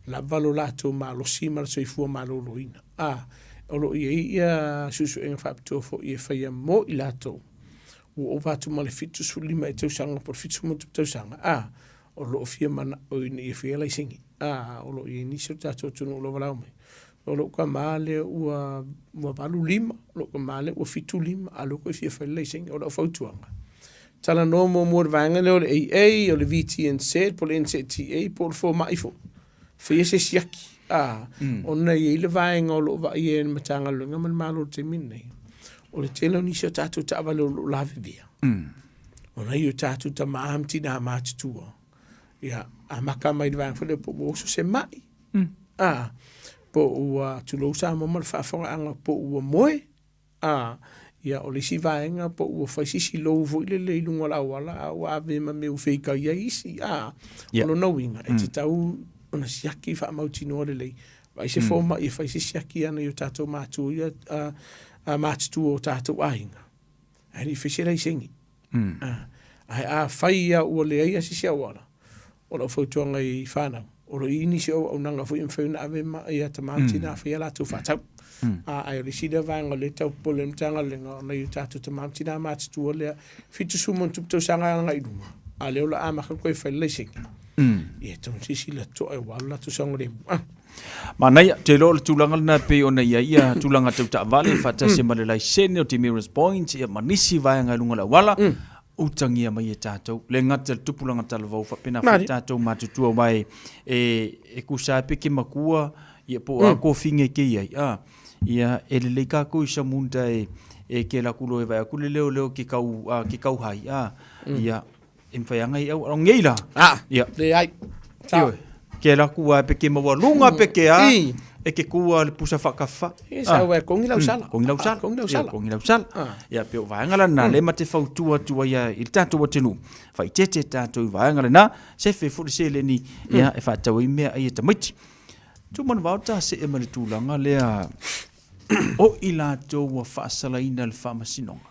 lava lo latou malosi ma le soifua maloloina. A, o lo o i ai ia suesuega faapitoa foi e faia mo i latou ua ova atu ma le 75 ea tausaga po o le 77 tausaga, a, o lo o fia manao ina ia faia laisene. A, o lo o i ai nisi o le tatou atunuu o lo o valaau mai, o lou tama lea ua 85, o lou tama lea ua 75, a o lea ua toe fia fai le laisene. O lau fautuaga, talanoa muamua i le vaega lea o le AA, o le VTNZ po o le NZTA po o le fomai foi, faia se siaki, a, ona e i ai le vaega o lo o vaaia e le Matagaluega ma le Malo i le taimi lenei, o le tele o nisi o tatou taavale o lo o lavevea, o nai o tatou tama ma tina matutua, Ia, amata mai le vaega foi lea po ua oso se mai, a, po ua tulou Samoa ma le faafofogaaga po ua moe, a, ia o le isi vaega po ua fai se isi lou foi lele i luga o le auala a ua ave ma mea ua feitai ai isi, a. O lona uiga, e tatau ona siaki faamautinoa lelei, vaai se fomai e fai se siaki a nai o tatou matua ia, matutua o tatou aiga, ae le i fai se laisene. Ae afai lava ua leai lava se isi auala, o lau fautuaga i fanau, o lo o i ai nisi o auaunaga foi e mafai ona ave ia tama ma tina e fai a latou faatau. Ae o le isi lea vaega o lea e tau popole ai le Matagaluega, ona i o tatou tama ma tina matutua lea, 70 ma ona tupu tausaga agai i luga, a o lea o le a amata ona toe fai le laisene, ia e tatau ona silasila totoa aua lo latou saogalemu. Manaia, ou te iloa o le tulaga lena e pei ona i ai ia tulaga tau taavale faatasi ma le laisene o demerit points ia ma nisi vaega i luga o le auala, utagia mai e tatou. Le gata i le tupulaga talavou faapena foi tatou matutua aua e, e, e kusa lava pe ke makua ia po o a kofiga e ke i ai, a, ia e lelei kākou i samunda e, e ke laku loa e vaai atu le leoleo ke kau, a, ke kau hai, a, ia E mawhai anga i au, o ngei la. Ah, Ia. leai. Sa. Ioe. Ke la kua pe ke maua lunga pe ke a, I. e ke kua le pusa whakawha. E sa ua kongi lau sala. Kongi lau sala. Ah, kongi lau Ia, sala. kongi lau sala. Ah. Ia, pe o vaenga la na, le mate fautua atu ai i le tātou atunuu. Whaitete tātou i vaenga le na, se fe fo le seleni, ia, e whaatau ai mea ai e tamaiti. Tu manu vao tā se e ma le tūlanga lea, o i lātou ua whaasalaina le whaamasinoga.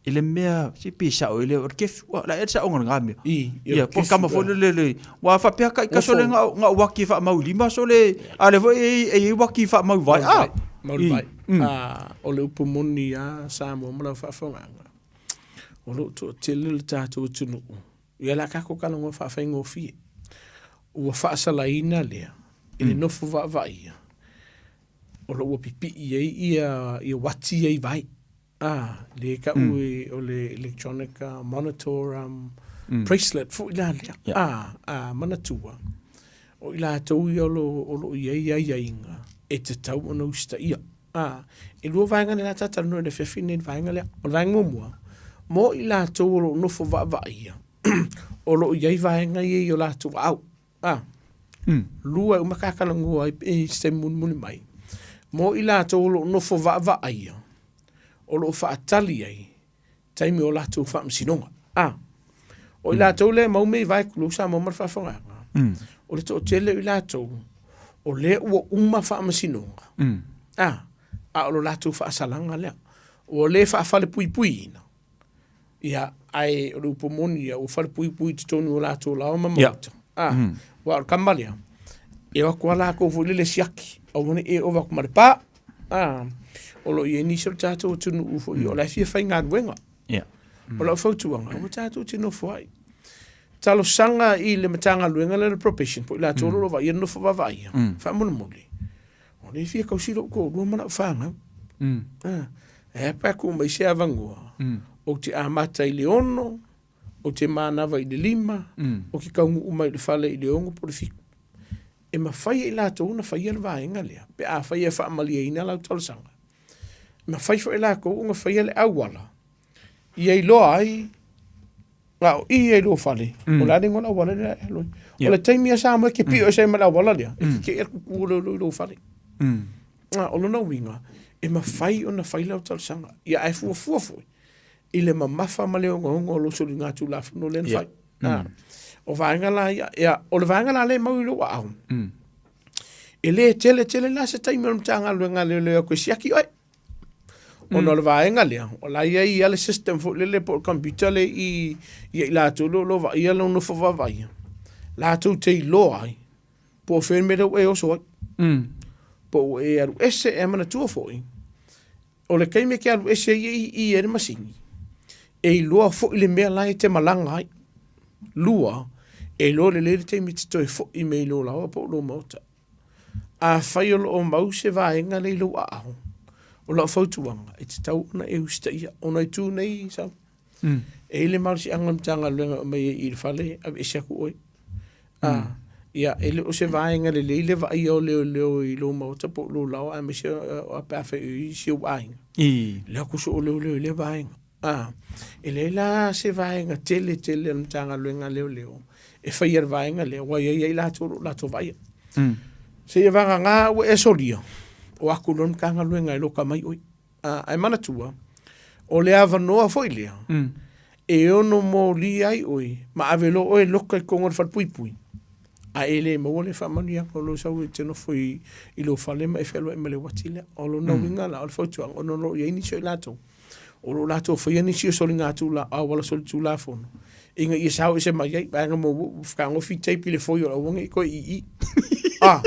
I le mea, se pe sao i le, o le kefu, ua, la e sao ngana ngā mea. I, Ia, po kama fo le le le, ua whapea kai kaso le ngā, ngā waki wha mau lima so le, a le fo e, e e waki wha mau vai. Ah! Mauri vai. Ah, o le upu moni a Samoa ma lau faafofogaaga. O loo toatele le tatou atunuu, ia la tatou talanoa faafaigofie. Ua faasalaina lea i le nofo vaavaaia o lo o ua pipii ai ia ia uati ia i vai. Ah, le ka'u e o le electronic monitor bracelet foi la lea. Ah, ah, manatua, o i latou ia o lo o i ai aiaiga. E tatau ona usitaia. A, e lua vaega lea ta talanoa i le afiafi lenei i le vaega lea. O le vaega muamua, mo i latou o lo o nofo vaavaaia, o lo o i ai vaega ia i o latou aao. A, lua e uma ta talanoa ai i se taimi mulimuli mai, mo i latou o lo o nofo vaavaaia, o lo o faatali ai taimi o latou faamasinoga. A, o i latou lea e mau mea i vae tulou Samoa ma le faafofogaaga, o le toatele o i latou o lea ua uma faamasinoga, a, a o lo latou faasalaga lea, ua le faafalepuipuiina, ia, ae o le upu moni ia, ua falepuipui i totonu o latou laoa ma maota. A, aua o le tama lea, e o atu lava latou foi lele e siaki, aua ne i e ova atu ma le pa. A, o lo o i ai nisi o le tatou atunuu foi o la e fia faigaluega. O lau fautuaga, aua tatou te nofo ai. Talosaga i le Matagaluega lea o le Probation, po o i latou o lo o vaaia le nofo vaavaaia, faamolemole, o lea e fia tausi lou toalua ma lau fanau. A, e a pe a tuu mai se avanoa, ou te amata i le 6, ou te manava i le 5, ou te taunuu mai i le fale i le 6 po o le 7. E mafai e i latou ona faia le vaega lea pe afai e faamalieina lau talosaga. E mafai foi e latou ona faia le auala ia iloa ai na o i ai lou fale, o le a le igoa o le auala lea e alu ai. O le taimi lava Samoa e te pio ese ai ma le auala lea, e tetee le kuku o leoleo i lou fale. O lona uiga, e mafai ona fai lau talosaga. Ia ae fuafua foi i le mamafa ma le ogaoga o lou soligatulafono lea na fai. O vaega la ia, ia, o le vaega la lea e mau i lou aao, e le tele tele la se taimi o le Matagaluega a Leoleo e o atu e siaki oe. Ona o le vaega lea, o la e i ai lava le system foi lele po o le computer lea i ia i latou lea o lo o vaaia lou nofo vaavaaia, latou te iloa ai po o fea le mea lea ua e oso ai. Po o ua e alu ese, e manatua foi, o le taimi e te alu ese ai i i e le masini, e iloa foi le mea la e te malaga ai. Lua, e iloa lelei le taimi e te toe foi mai i lou laoa po o lou maota. Afai o lo o mau se vaega lea i lou aao, o lau fautuaga, e tatau ona e usitaia, ona i tu nei, Sau, e i ai le malosiaga o le Matagaluega e aumai ai i le fale, aveese atu oe. Ia, e le o se vaega lelei le vaaia o leoleo i lou maota po o lou laoa aemaise pe afai o i ai si ou aiga. Le o atu soo leoleo i lea vaega. E leai la se vaega tele tele a le Matagaluega a Leoleo e faia i le vaega lea, aua e i ai lava i latou o lo o latou vaaia. Seia vagana ua e solia, o atu loa le Matagaluega e loka mai oe. Ae manatua, o le avanoa foi lea e ono molia ai oe ma ave loa oe loka i totonu o le falepuipui, a e le maua le faamanuiaga o lou sau e te nofo i lou fale ma e fealuai ma le uati lea. O lona uiga la, o le fautuaga, ona o lo o i ai nisi o i latou o lo o latou faia nisi o soligatula, auala solitulafono ina ia sao ese mai ai, vaega muamua ua fetagofi tape i le foi o le aua ne i toe ii. Ah,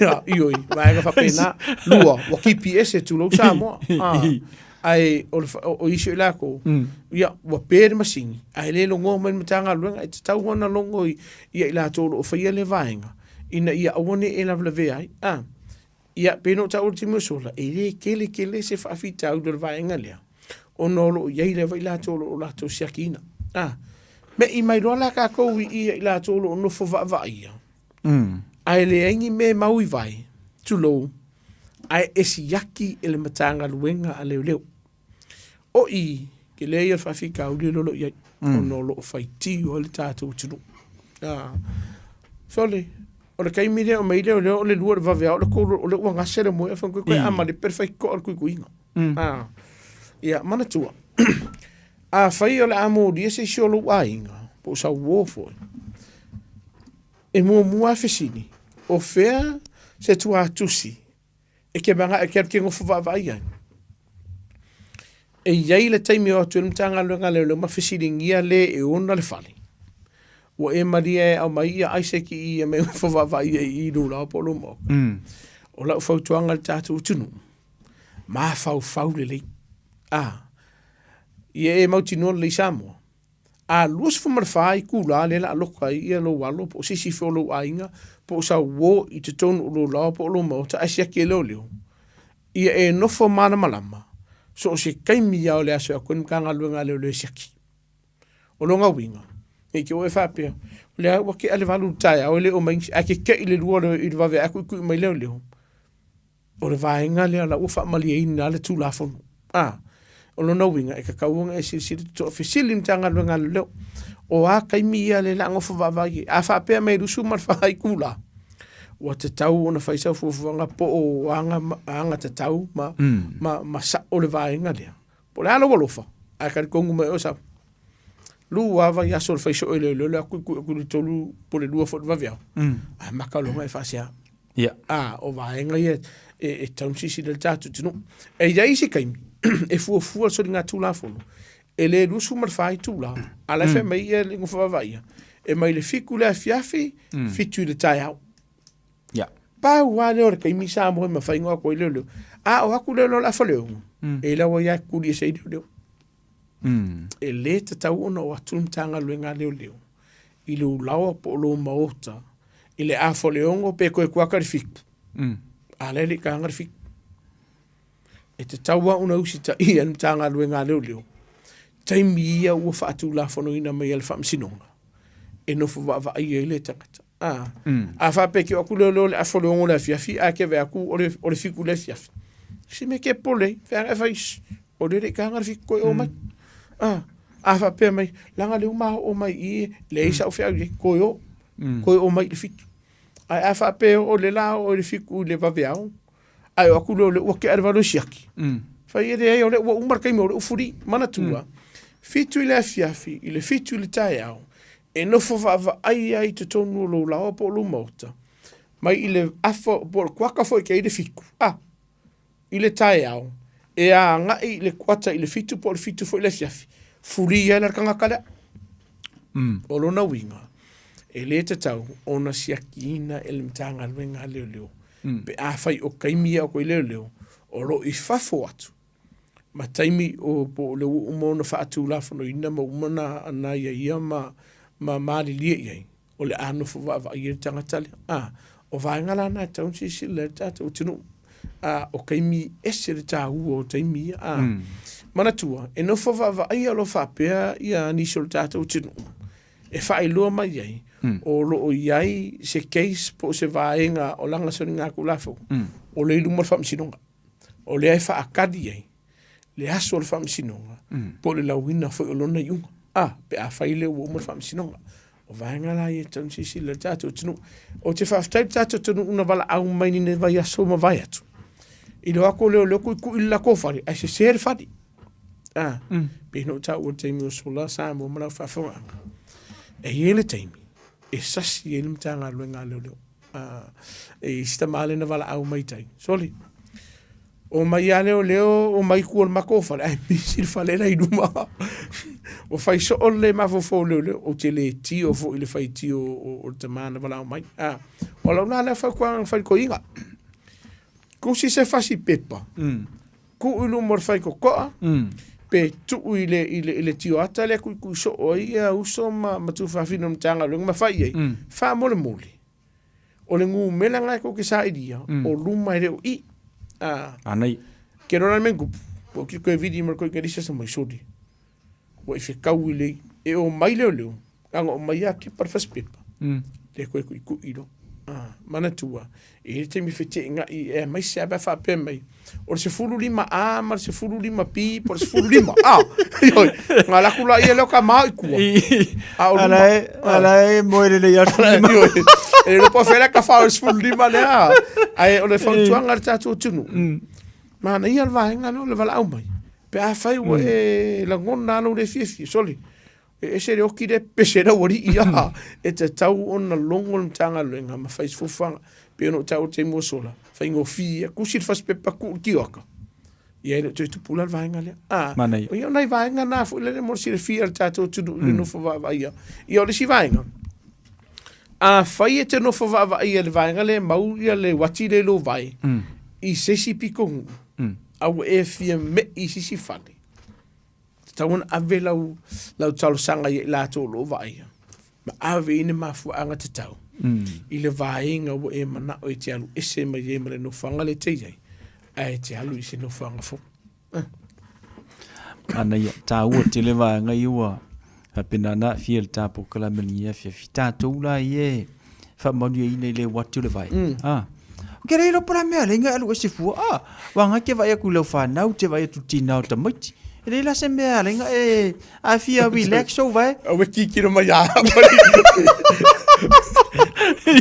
ia, ioe, vaega faapena. Lua, ua GPS e tulou Samoa. Ah, ae o, le, o isi o i latou, ia, ua pe le masini, ae le logoa mai le Matagaluega, e tatau ona logo i, ia i latou o lo o faia lea vaega, ina ia aua ne i e lavelavea ai. Ah, Ia, pei ona ou taua i le taimi ua sola, e le tele tele se faafitauli o le vaega lea, ona o lo o i ai lava i latou o lo o latou siakiina. A, me'i mai loa la tatou i i ia i latou o lo o nofo vaavaaia, ae leai ni mea e mau i vai, tulou, ae e siaki e le Matagaluega a Leoleo. O i, tele ia o le faafitauli lea o lo o i ai, ona o lo o faitio ai le tatou atunuu. Sole, o le taimi lea e omai ai leoleo o le 2 o le vaveao, o le 3 o lea ua gase le moe, ae toe amalepe le faitotoa o le tuituiga. Ia, manatua, afai o le a molia se isi o lou aiga, po o sau uo foi, e muamua lava fesili, o fea se tuatusi E te mana'o e te alu e te nofo vaavaai ai. E i ai le taimi e o atu ai le Matagaluega a Leoleo ma fesiligia le e ona le fale, ua e malie e aumai ia Isaac i i e nofo vaavaai ai i i lou laoa po o lou maota. O lau fautuaga i le tatou atunuu, mafaufau lelei. A, ia e mautinoa lelei Samoa, A 24 itula lea o le a loka ai ia lou alo po o se isi foi o lou aiga po o sau uo i totonu o lou laoa po o lou maota ae siaki e leoleo, ia e nofo malamalama so o se taimi lava o le aso e atu ai le Matagaluega a Leoleo e siaki. O lona uiga, ne i te i ua e faapea, o lea ua tea le 8 i le taeao e le o omai nisi, ae te tei i le 2 i le vaveae tuitui mai leoleo. O le vaega lea la ua faamalieina le Tulafono. A, o lona uiga e tatau ona e silasila totoa fesili i le Matagaluega a Leoleo, o a taimi ia lea o le a nofo vaavaai ai? A faapea mai e 24 itula, ua tatau ona fai sau fuafuaga po o aga, agatatau ma, ma, ma sao le vaega lea. Po o le a lou alofa, ae talitonu mai oe sau. Lua lava vaiaso o le fai soo e leoleo le atu i le 3 po o le 2 foi i le vaveao, ae maka loa e faasea. Ia. A, o vaega ia e tatau ona silasila i ai le tatou atunuu. E i ai isi taimi e fuafua le soligatulafono, e le 24 itula, a o la e fai mai le nofo vaavaaia, e mai le 7 i le afiafi, 7 i le taeao. Ia. Pau lava lea o le taimi Samoa e mafai ona o atu ai leoleo. A o atu leoleo o le afa le 6, e iloa ua ia tuli ese ai leoleo. E le tatau ona o atu le Matagaluega a Leoleo i lou laoa po o lou maota i le afa o le 6 pe toe kuata le 7, a la e le i taga le 7. E tatau lava ona usitaia e le Matagaluega a Leoleo taimi ia ua faatulafonoina mai e le Faamasinoga e nofo vaavaaia ai le tagata. A, a faapea ke o atu leoleo i le afa o le 6 i le afiafi ae ke vaai atu o le 7 i le afiafi, se mea e te popole ai, feaga e fai, o lea e le i taga le 7 toe oo mai. A, a faapea mai, leaga lea ua ma oo mai i i, leai sau feau i ai, toe o, toe oo mai i le 7. Ae a faapea o lea o le a oo i le 7 i le vaveao, ae o atu lea o lea ua tea le 8 e siaki, fai e leai o lea ua uma le taimi o lea ua free. Manatua, 7 i le afiafi i le 7 i le taeao, e nofo vaavaai ai i totonu o lou laoa po o lou maota, mai i le afa po o le kuata foi ke ai le 7, a, i le taeao, e agai i le kuata i le 7 po o le 7 foi i le afiafi, free ai la le tagata lea. O lona uiga, e le tatau ona siakiina e le Matagaluega a Leoleo, pe afai o taimi ia o koe leoleo, o lo o i fafo atu ma taimi o po o le ua uma ona faatulafonoina ma uma ona aiaia ma malilie i ai, o le a nofo vaavaai ai le tagata lea. A, o vaega la na e tatau ona silasila i ai le tatou atunuu. A, o taimi ese le taua o taimi ia. A, manatua, e nofo vaavaai o lo o faapea ia nisi o le tatou atunuu e faailoa mai ai o lo o i ai se case po o se vaega o lana soligatulafono o lea i luma o le faamasinoga. O lea e faatali ai le aso o le faamasinoga po o le lauina foi o lona iuga. A, pe afai lea ua uma le faamasinoga. O vaega la ia e tatau ona silasila i le tatou atunuu. Ou te faafetai i le tatou atunuu na valaau mai i lenei vaiaso ua mavae atu. I le o atu o leoleo tuitui i le latou fale, ae sese le fale. A, pei ona ou taua i le taimi ua sola Samoa ma lau faafofogaaga, e i ai le taimi e sasi ai le Matagaluega a Leoleo. E i ai si tama lea na valaau mai i tai, sole, omai lava leoleo, omai i tua o le matou fale, ae misi le fale la i luma. Ua fai soo le le mafaufau o leoleo, ou te le tio foi i le faitio o le tama na valaau mai. A, o lau la lea fautuaga na fai i le toeaina, tusi se fasi pepa, tuu i luma o le faitotoa, pe tuu i le, i le, i le tioata lea e tuitui soo ai ia uso ma, ma tuafafine o le Matagaluega ma fai i ai, faamolemole, o le numera lena tou te sailia, o luma e le o i. Ah. Anei. Ke rona le mea na tupu, ua ki koe vili ma le koe lisa sa mai soli. Ua i fekau i le, e o mai leoleo, leaga o mai a kepa le fasipepa, le koe kuikui loa. Ah, manatua, e i ai le taimi feteenai aemaise lava pe a faapea mai, o le 15 A ma le 15 B po o le 15 A. Ioe, ona alu atu laia lea o tama o i tua. A o luma. Ala e moe lelei atu. Ioe, e le iloa po o fea la e tafa o le 15 lea. Ae o le fautuaga a le tatou atunuu, manaia le vaega lea o le valaau mai. Pe afai ua e lagona lava lou le fiafia, sole, E ese le oti lea pese lau alii a e tatau ona logo le Matagaluega ma fai se fuafuaga. Pei ona ou taua i le taimi ua sola, faigofie, tusi le fasipepa tuu i le tioata, ia e le o toe tupu la le vaega lea. A, Manaia. ia o nai vaega na foi lele mo le silafia e le tatou atunuu i le nofo vaavaaia. Ia o le isi vaega, afai e te nofo vaavaaia i le vaega lea e mau ia le uati lea i lou vae i se isi pitonuu, a ua e fia mei i se isi fale, Tatau ona ave lau, lau talosaga ia i latou o lo o vaaia, ma ave i ni mafuaaga tatau i le vaega ua e manao e te alu ese mai ai ma le nofoaga lea e te i ai, ae e te alu i se nofoaga fou. Ah. Manaia, taua tele vaega ia ua faapena ona aafia i le ta polokalame i lenei afiafi. Tatou la ia e faamanuiaina i le uati o le vai. Ah. Ke le iloa po o le a mea e ala ai ona e alu ese fua, a, aua na e te vaai atu i lau fanau, te vaai atu i le tina o tamaiti. E leai la se mea e ala ai ona e, a e fia relax ou vae. Aua e kikino mai ia au.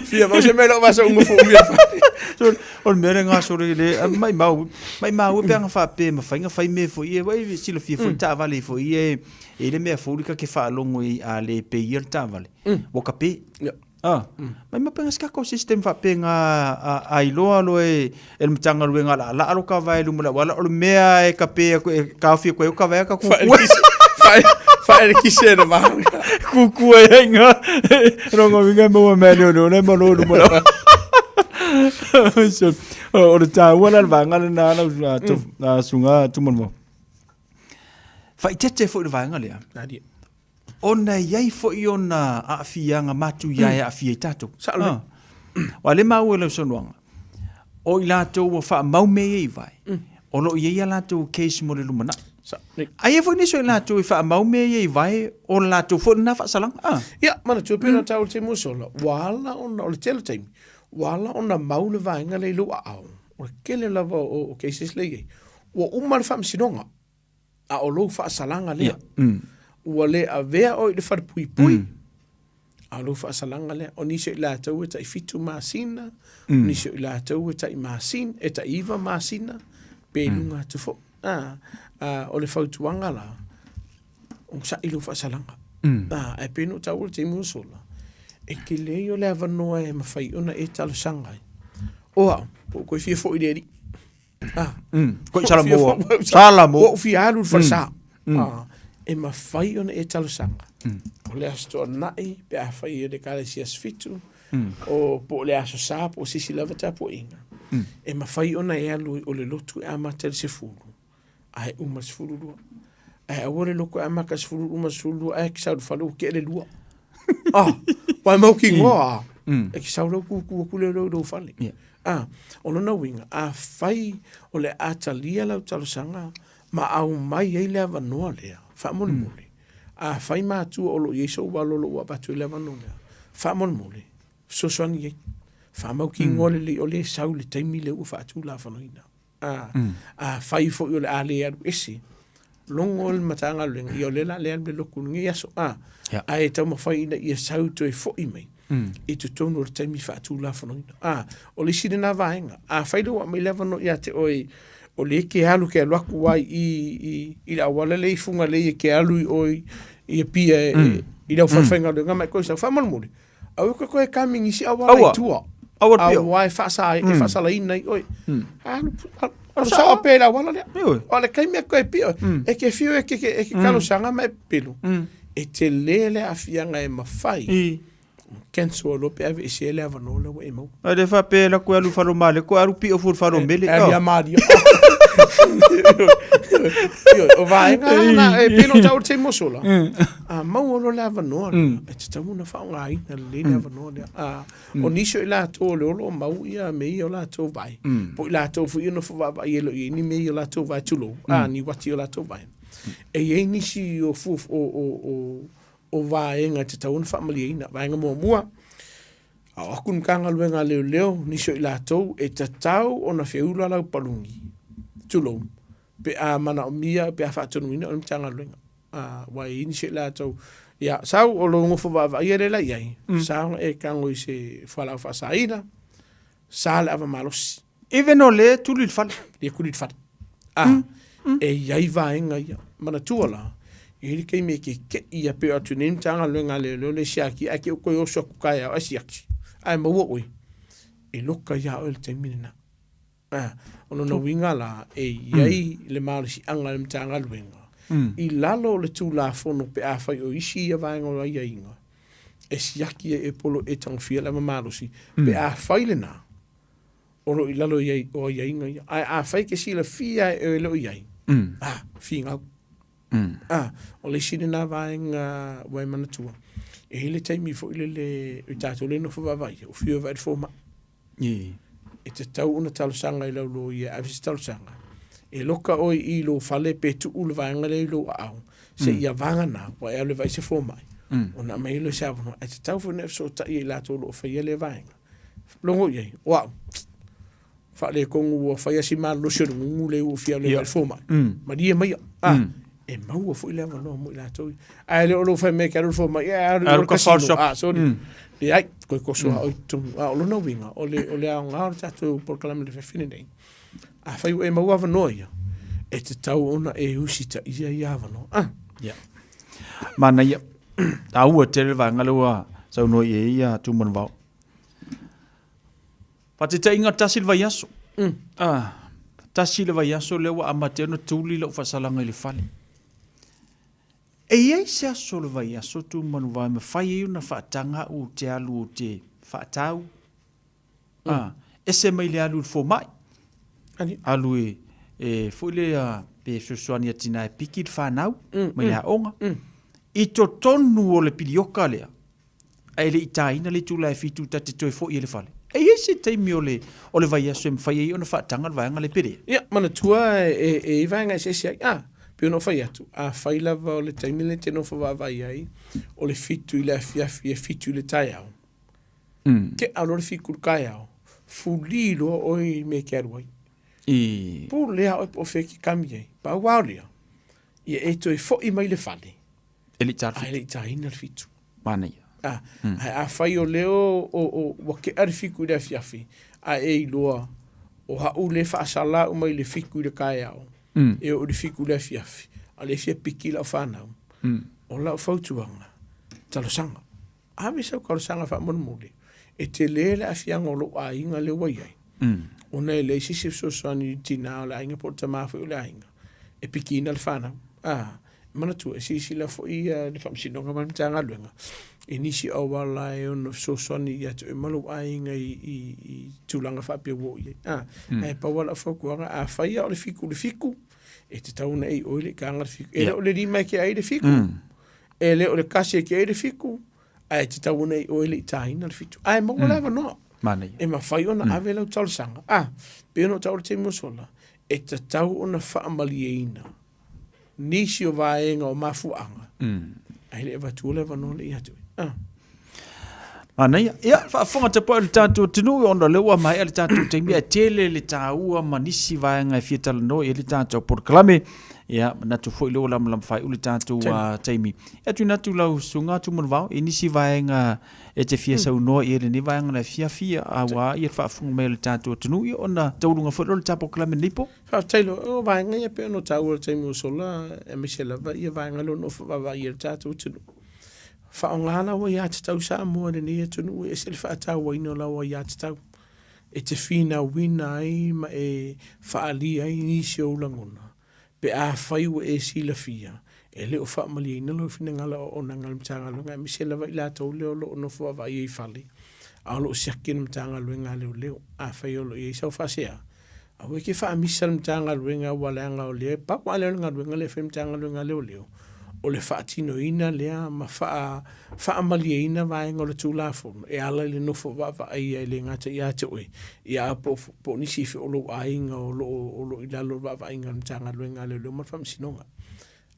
Fia mau se mea lau vasa unga fo umia whare. So, o le mea le gasolo i le, maimau, maimau e pe ana faapea e mafai ona fai mea foi ia, ua e silafia foi taavale foi ia e, e i le mea fou le ta te faalogo i a le peia le taavale, ua kape. Ah, maimau pe na se tatou system faapea na a iloa loa e le Matagaluega laalaa lo ka vae i luma o le auala, o le mea e kape atu e taofi atu ai o ka vae ka kukua. Faaerekise le vaega. Kukua ai ai ngā rongo winga maua mea leo leo le malo luma la. So, o le tāua la le vaega lena lau susuga Tumanuvao. Faaeteete foi le vaega lea. Alia. Ona e i ai foi ona aafiaga matuia e aafia ai tatou. Sao lelei. Ah. Aua o lea e maua i lau saunoaga, o i latou ua faamau mea ia i vae, o lo o i ai a latou case mo le lumanai. Sao lelei. Ae i ai foi nisi o i latou e faamau mea ia i vae, o le latou foi lena faasalaga. Ah. Ia, manatua pei ona taua i le taimi ua sola, ua ala ona, o le tele o taimi, ua ala ona mau le vaega lea i lou aao. O le tele lava o cases lea e i ai, ua uma le faamasinoga. a o lou faasalaga lea. Ua le avea oe i le falepuipui, a o lou faasalaga lea. O nisi o i latou e tai 7 masina, o nisi o i latou e tai masina, e tai 9 masina, pe i luga atu foi. A, a, o le fautuaga la, onosai lou faasalaga. A, ae pei ona ou taua i le taimi ua sola, e te leai o le avanoa e mafai ona e talosaga ai. O au, ua ou toe fia foi i le Alii. Ah. Koi Salamoa. Salamoa. Ua ou fia alu i le falesa. Ah, e mafai ona e talosaga. O le Aso Toonai pe afai e le Ekalesia Aso Fitu, o po o le Aso Sa po o se isi lava tapuaiga. E mafai ona e alu o le lotu e amata i le 10, ae uma i le 12. Ae aua le lotu e amata i le 10 uma i le 12 ae e sau i le fale ua tea le 2. Ah, ua e mautinoa ah. E te sau loa tutu atu lea i lou fale. Ah, o lona uiga, afai o le a talia lau talosaga ma aumai ai le avanoa lea, faamolemole, afai matua o lo o i ai sou alo o lo o ua avatu ai le avanoa lea, faamolemole, fesoasoani i ai. Faamautinoa lelei o lea e sau i le taimi lea ua faatulafonoina. A, afai foi o le a le alu ese, logo le Matagaluega, ia o lea o le a le alu i le lotu i lenei aso, a, ae taumafai ina ia sau toe foi mai i totonu o le taimi faatulafonoina. A, o le isi lena vaega, afai lea ua aumai le avanoa ia te oe, o lea e te alu, e te alu atu ai i, i, i le auala lea i Fugalei e te alu i o i, i Apia e, i lau falefaigaluega ma e toe sau, faamolemole, Aua e toe kami nisi auala i tua. Aua le pio. Aua e faasa, e faasalaina ai oe. Alu, alu sao pea i le auala lea. O le taimi e toe pio, e te fiu e te, e te talosaga ma e pepelo. E tele le aafiaga e mafai. Cancel loa pe aveesea ai le avanoa lea ua e maua. Ae le faapea e alu atu e alu i fale o Malia, toe alu pio fua i le fale o Mele. E alu ia Malia. Ioe, o vaega na, e pei ona ou taua i le taimi ua sola, a maua loa le avanoa lea, e tatau ona faaaogaina lelei le avanoa lea. A, o nisi o i latou o lea o lo o mau ia mea ia o latou vae, po o i latou foi ia e nofo vaavaai e le o i ai ni mea i o latou vae, tulou, a, ni uati i o latou vae. E i ai nisi o fua, o, o, o, o vaega e tatau ona faamalieina. Vaega muamua, a o atu le Matagaluega a Leoleo, nisi o i latou e tatau ona feula lau paluni, tulou, pe a manaomia, pe a faatonuina o le Matagaluega. A, aua e i ai nisi o i latou, ia, sau o lou nofo vaavaaia lea la i ai, sa ona e tago i se fualaau faasaina, sa le ava malosi. Even o lea e tuli i le fale. Lea e tuli i le fale. A, e i ai vaega ia. Manatua la, e i ai le taimi e keke'i a pei o atu nei le Matagaluega a Leoleo lea e siaki ae te i ua toe oso atu taeao ae siaki, ae maua oe, e loka ia oe i le taimi lena. A, o lona uiga la, e i ai le malosiaga a le Matagaluega i lalo o le Tulafono pe afai o isi ia vaega o aiaiga e siaki ai e polo e tagofia le ava malosi, pe afai lena, o lo o i lalo o aiaiga ia. Ae afai e te silafia e oe e le o i ai, a, finau. A, o le isi lena vaega ua e manatua, e i ai le taimi foi lele o i tatou lea e nofo vaavaaia, ua fiu e vaai i le fomai. E tatau ona talosaga i lau loia e ave se talosaga, e loka oe i lou fale pe tuu le vaega lea i lou aao, seia vagana ua e alu e vaai se fomai, ona aumai ai lea o se avanoa. Ae tatau foi ona e fesootai ia i latou o lo o faia lea vaega. Logo i ai, o au. faaletonu ua fai lava si malolosi o le gugu lea ua fia alu ai i le fomai, malie maia, a, e maua foi le avanoa mo i latou ia. Ae le o lou fai mai e te alu i le fomai, ae alu i le casino, a, sorry. Leai, toe toso lava oe i totonu. A o lona uiga, o le, o le aoga o le tatou polokalame i le afiafi lenei, afai ua e maua avanoa ia, e tatau ona e usitaia ia avanoa. Ah. Ia. Manaia. Taua tele le vaega lea ua saunoa i ai ia Tumanuvao. Faataitaiga tasi le vaiaso. Ah, tasi le vaiaso lea ua amata ai ona tuli lau faasalaga i le fale. E i ai se aso o le vaiaso Tumanuvao e mafai ai ona faataga au ou te alu ou te faatau? Ah, ese mai le alu i le fomai. Alu e, e foi lea pe fesoasoani ia tina e piki le fanau mai le aoga. I totonu o le pilioka lea, ae le i taina le itula e fitu ta te toe foi ai i le fale. E i ai se taimi o le, o le vaiaso e mafai ai ona faataga le vaega lea pe leai? Ia, manatua e, e i ai vaega eseese ai. Ah, pei ona ou fai atu, afai lava o le taimi lea e te nofo vaavaai ai, o le fitu i le afiafi e fitu i le taeao, Tea loa le fitu i le taeao, fuli loa oe i le mea e te alu ai. I... Pule lava oe po o fea e te kami ai. Pau lava o lea, ia e toe foi mai i le fale, E le i ta le ae fitu. le i taina le fitu. Manaia. Ah, Ae afai o lea o, o, o, ua tea le fitu i le afiafi, ae e iloa, o au lea e faasala au mai le fitu i le taeao, e oo i le fitu i le afiafi, a o lea e fia piki lau fanau, o lau fautuaga, talosaga. Ave sau talosaga faamolemole, e tele le aafiaga o lou aiga lea ua i ai, ona e leai se isi e fesoasoani i le tina o le aiga po o le tama foi o le aiga e pikiina le fanau. A, manatua, e silasila foi le Faamasinoga ma le Matagaluega i nisi o auala e ono fesoasoani ia te oe ma lou aiga i tulaga faapea ua oo i ai. A, ae pau lava lau fautuaga, afai lava o le fitu i le fitu, e tatau ona e i oe le ikaga le fitu. E le o le lima e tea ai le fitu, E le o le kasi e tea ai le fitu, ae tatau ona i oe le i taina le fitu. Ae maua le avanoa. Manaia. E mafai ona ave lau talosaga. A, pei ona ou taua i le taimi ua sola, e tatau ona faamalieina nisi o vaega o mafuaaga, ae le i avatua le avanoa lea ia te oe. A. Manaia. Ia, faafofoga tapuai o le tatou atunuu, ona o lea ua maea le tatou taimi, ae tele le taua ma nisi vaega e fia talanoa i ai le tatou polokalame. Ia, manatu foi lea ua lamalama faaiu le tatou uh, taimi. Ia, tuuina atu lau susuga Tumanuvao i nisi vaega e te fia saunoa i ai lenei vaega na afiafi, aua ia le faafofoga mai o le tatou atunuu, ia ona taualuga foi lea o le tatou polokalame i lenei po. Faafetai loa. O vaega ia pei ona taua i le taimi ua sola, aemaise lava ia vaega lea o lo o vaavaai i ai le tatou atunuu. Faaaoga lau aiatatau Samoa i lenei atunuu, e ese le faatauaina o lau aiatatau e te finauina ai ma e faaalia ai nisi o ou lagona pe afai ua e silafia e le o faamalieina lou finagalo auaunaga a le Matagaluega aemaise lava i latou lea o lo o nofo vaavaai ai i fale a o lo o siaki le Matagaluega a Leoleo. Afai o lo o i ai sau faasea, Aua e te faamisa le Matagaluega aua leaga o lea e pau lava lea o le galuega lea e fai e le Matagaluega a Leoleo, o le faatinoina lea ma faamalieina vaega o le Tulafono e ala i le nofo vaavaaia e le gata ia te oe, ia a po o nisi foi o lou aiga o lo o i lalo o le vaavaaiga a le Matagaluega a Leoleo ma le Faamasinoga.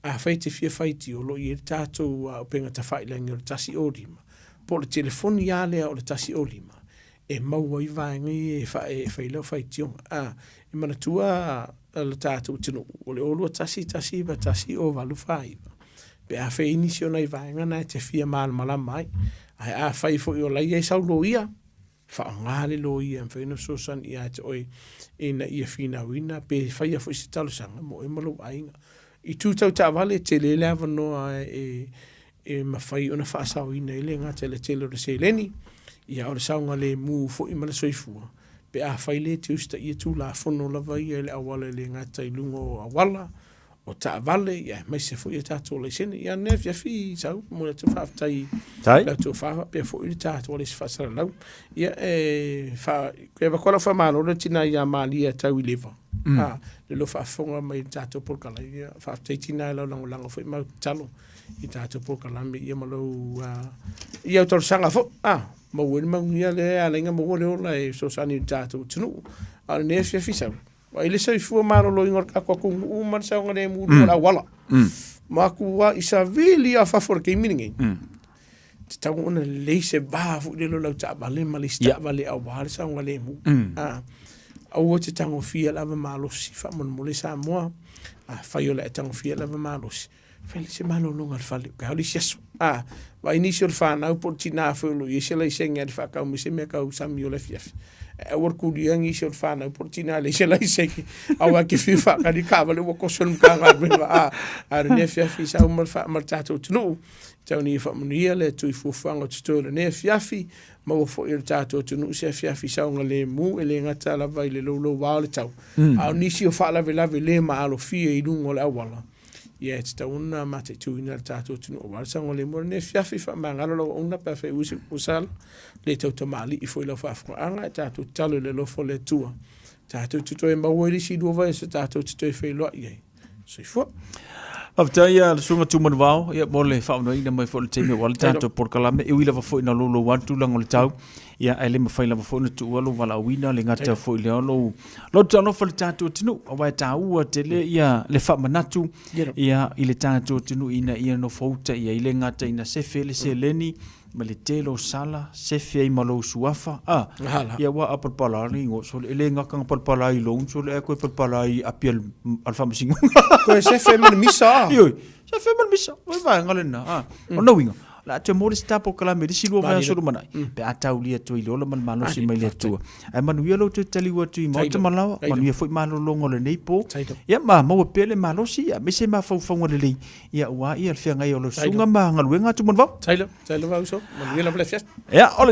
Afai e te fia faitio, o lo o i ai le tatou upega tafailagi o le 105, po o le telefoni lava lea o le 105 e maua ai vaega ia e fai ai lau faitioga. A, e manatua le tatou atunuu, o le 021 191 0849, pe afai e i ai nisi o nai vaega na e te fia malamalama ai. Ae afai foi o la e i ai sau loia, faaaoga le loia e mafai ona fesoasoani ia te oe ina ia finauina pe faia foi se talosaga mo oe ma lou aiga. I tu tau taavale, e tele le avanoa e, e mafai ona faasaoina ai le gata i le tele o le seleni, ia a o le saogalemu foi ma le soifua, pe afai le te usitaia Tulafono lava ia i le auala e le gata i luga o auala, o taavale, ia aemaise foi a tatou laisene. Ia lenei afiafi Sau, momoli atu le faafetai i la outou fa faapea foi le tatou alesi faasalalau. Ia e fa, e avatu lava lau faamalo le tina ia Malia Tauileva, a, le lo faafofoga mai i le tatou polokalame. Ia faafetai tina i lau lagolago foi ma lau tatalo i tatou polokalame ia ma lou ia au talosaga foi, a, maua ai le manuia lea e ala ai ona maua le ola e fesoasoani i le tatou atunuu. A o lenei afiafi Sau, Vaai le soifua maloloina o le tatou atunuu ma le saogalemu i luga o le auala. Ma atu lava i savili lava fafo i le taimi lenei, tatau ona lelei se va foi lele o lau taavale ma le isi taavale aua le saogalemu. Aua e te tagofia le ava malosi, faamolemole Samoa. Afai o le a e tagofia le ava malosi, fai le se malologa i le fale, kai le isi aso. A, vaai nisi o le fanau po o le tina foi o lo o i ai se laisene a le faatau mai se mea tau sami o le afiafi. Ae aua le kulia nisi o le fanau po o le tina e leai se laisene, aua e te fia faatali taavale ua toso e le Matagaluega. A, a o lenei afiafi sau ma le, ma le tatou atunuu, tau ina ia faamanuia le Atua i fuafuaga o totoe o lenei afiafi, maua foi e le tatou atunuu se afiafi saogalemu e le gata lava i le louloua o le tau, a o nisi o faalavelave le maalofia i luga o le auala, ia e tatau ona mataituina le tatou atunuu aua le saogalemu. O lenei afiafi, faamagalo lau auauna pe afai ua ese ua sala, le tautamalii foi i lau faafofogaaga, ae tatou tatalo i le alofa o le Atua, tatou te toe maua i le isi lua vaiaso tatou te toe feiloai ai. Soifua. Faafetai ia le susuga Tumanuvao ia mo le faaonoina mai foi o le taimi aua le tatou polokalame. E ui lava foi ina louloua le tulaga o le tau, ia ae le mafai lava foi ona tuua lou valaauina le gata foi lea o lou loto alofa i le tatou atunuu aua e taua tele ia le faamanatu ia i le tatou atunuu ina ia nofouta i ai le gata ina sefe le seleni ma le tele o sala, sefe ai ma lou suafa, a, ia ua a palapala le igoa sole, e le gata na palapala ai i lou sole, ae toe palapala ai i api a le, a le faamasinoga. Toe sefe ma le misa, a. Ioe, sefe ma le misa, o le vaega lena, a. O lona uiga, o le a toe maua le isi ta polokalame i le isi lua vaiaso lumanai, pe a taulia atu ai i le ola ma le malosi mai le Atua. Ae manuia lou toe taliu atu i maota ma laoa, manuia foi malologa o lenei po, ia ma maua pea le malosi, aemaise mafaufauga lelei, ia aua ia le feagai o lau susuga ma galuega atu Manuvao. Tailo, tailo vau so, manuia lava le afiafi. Ia, o le.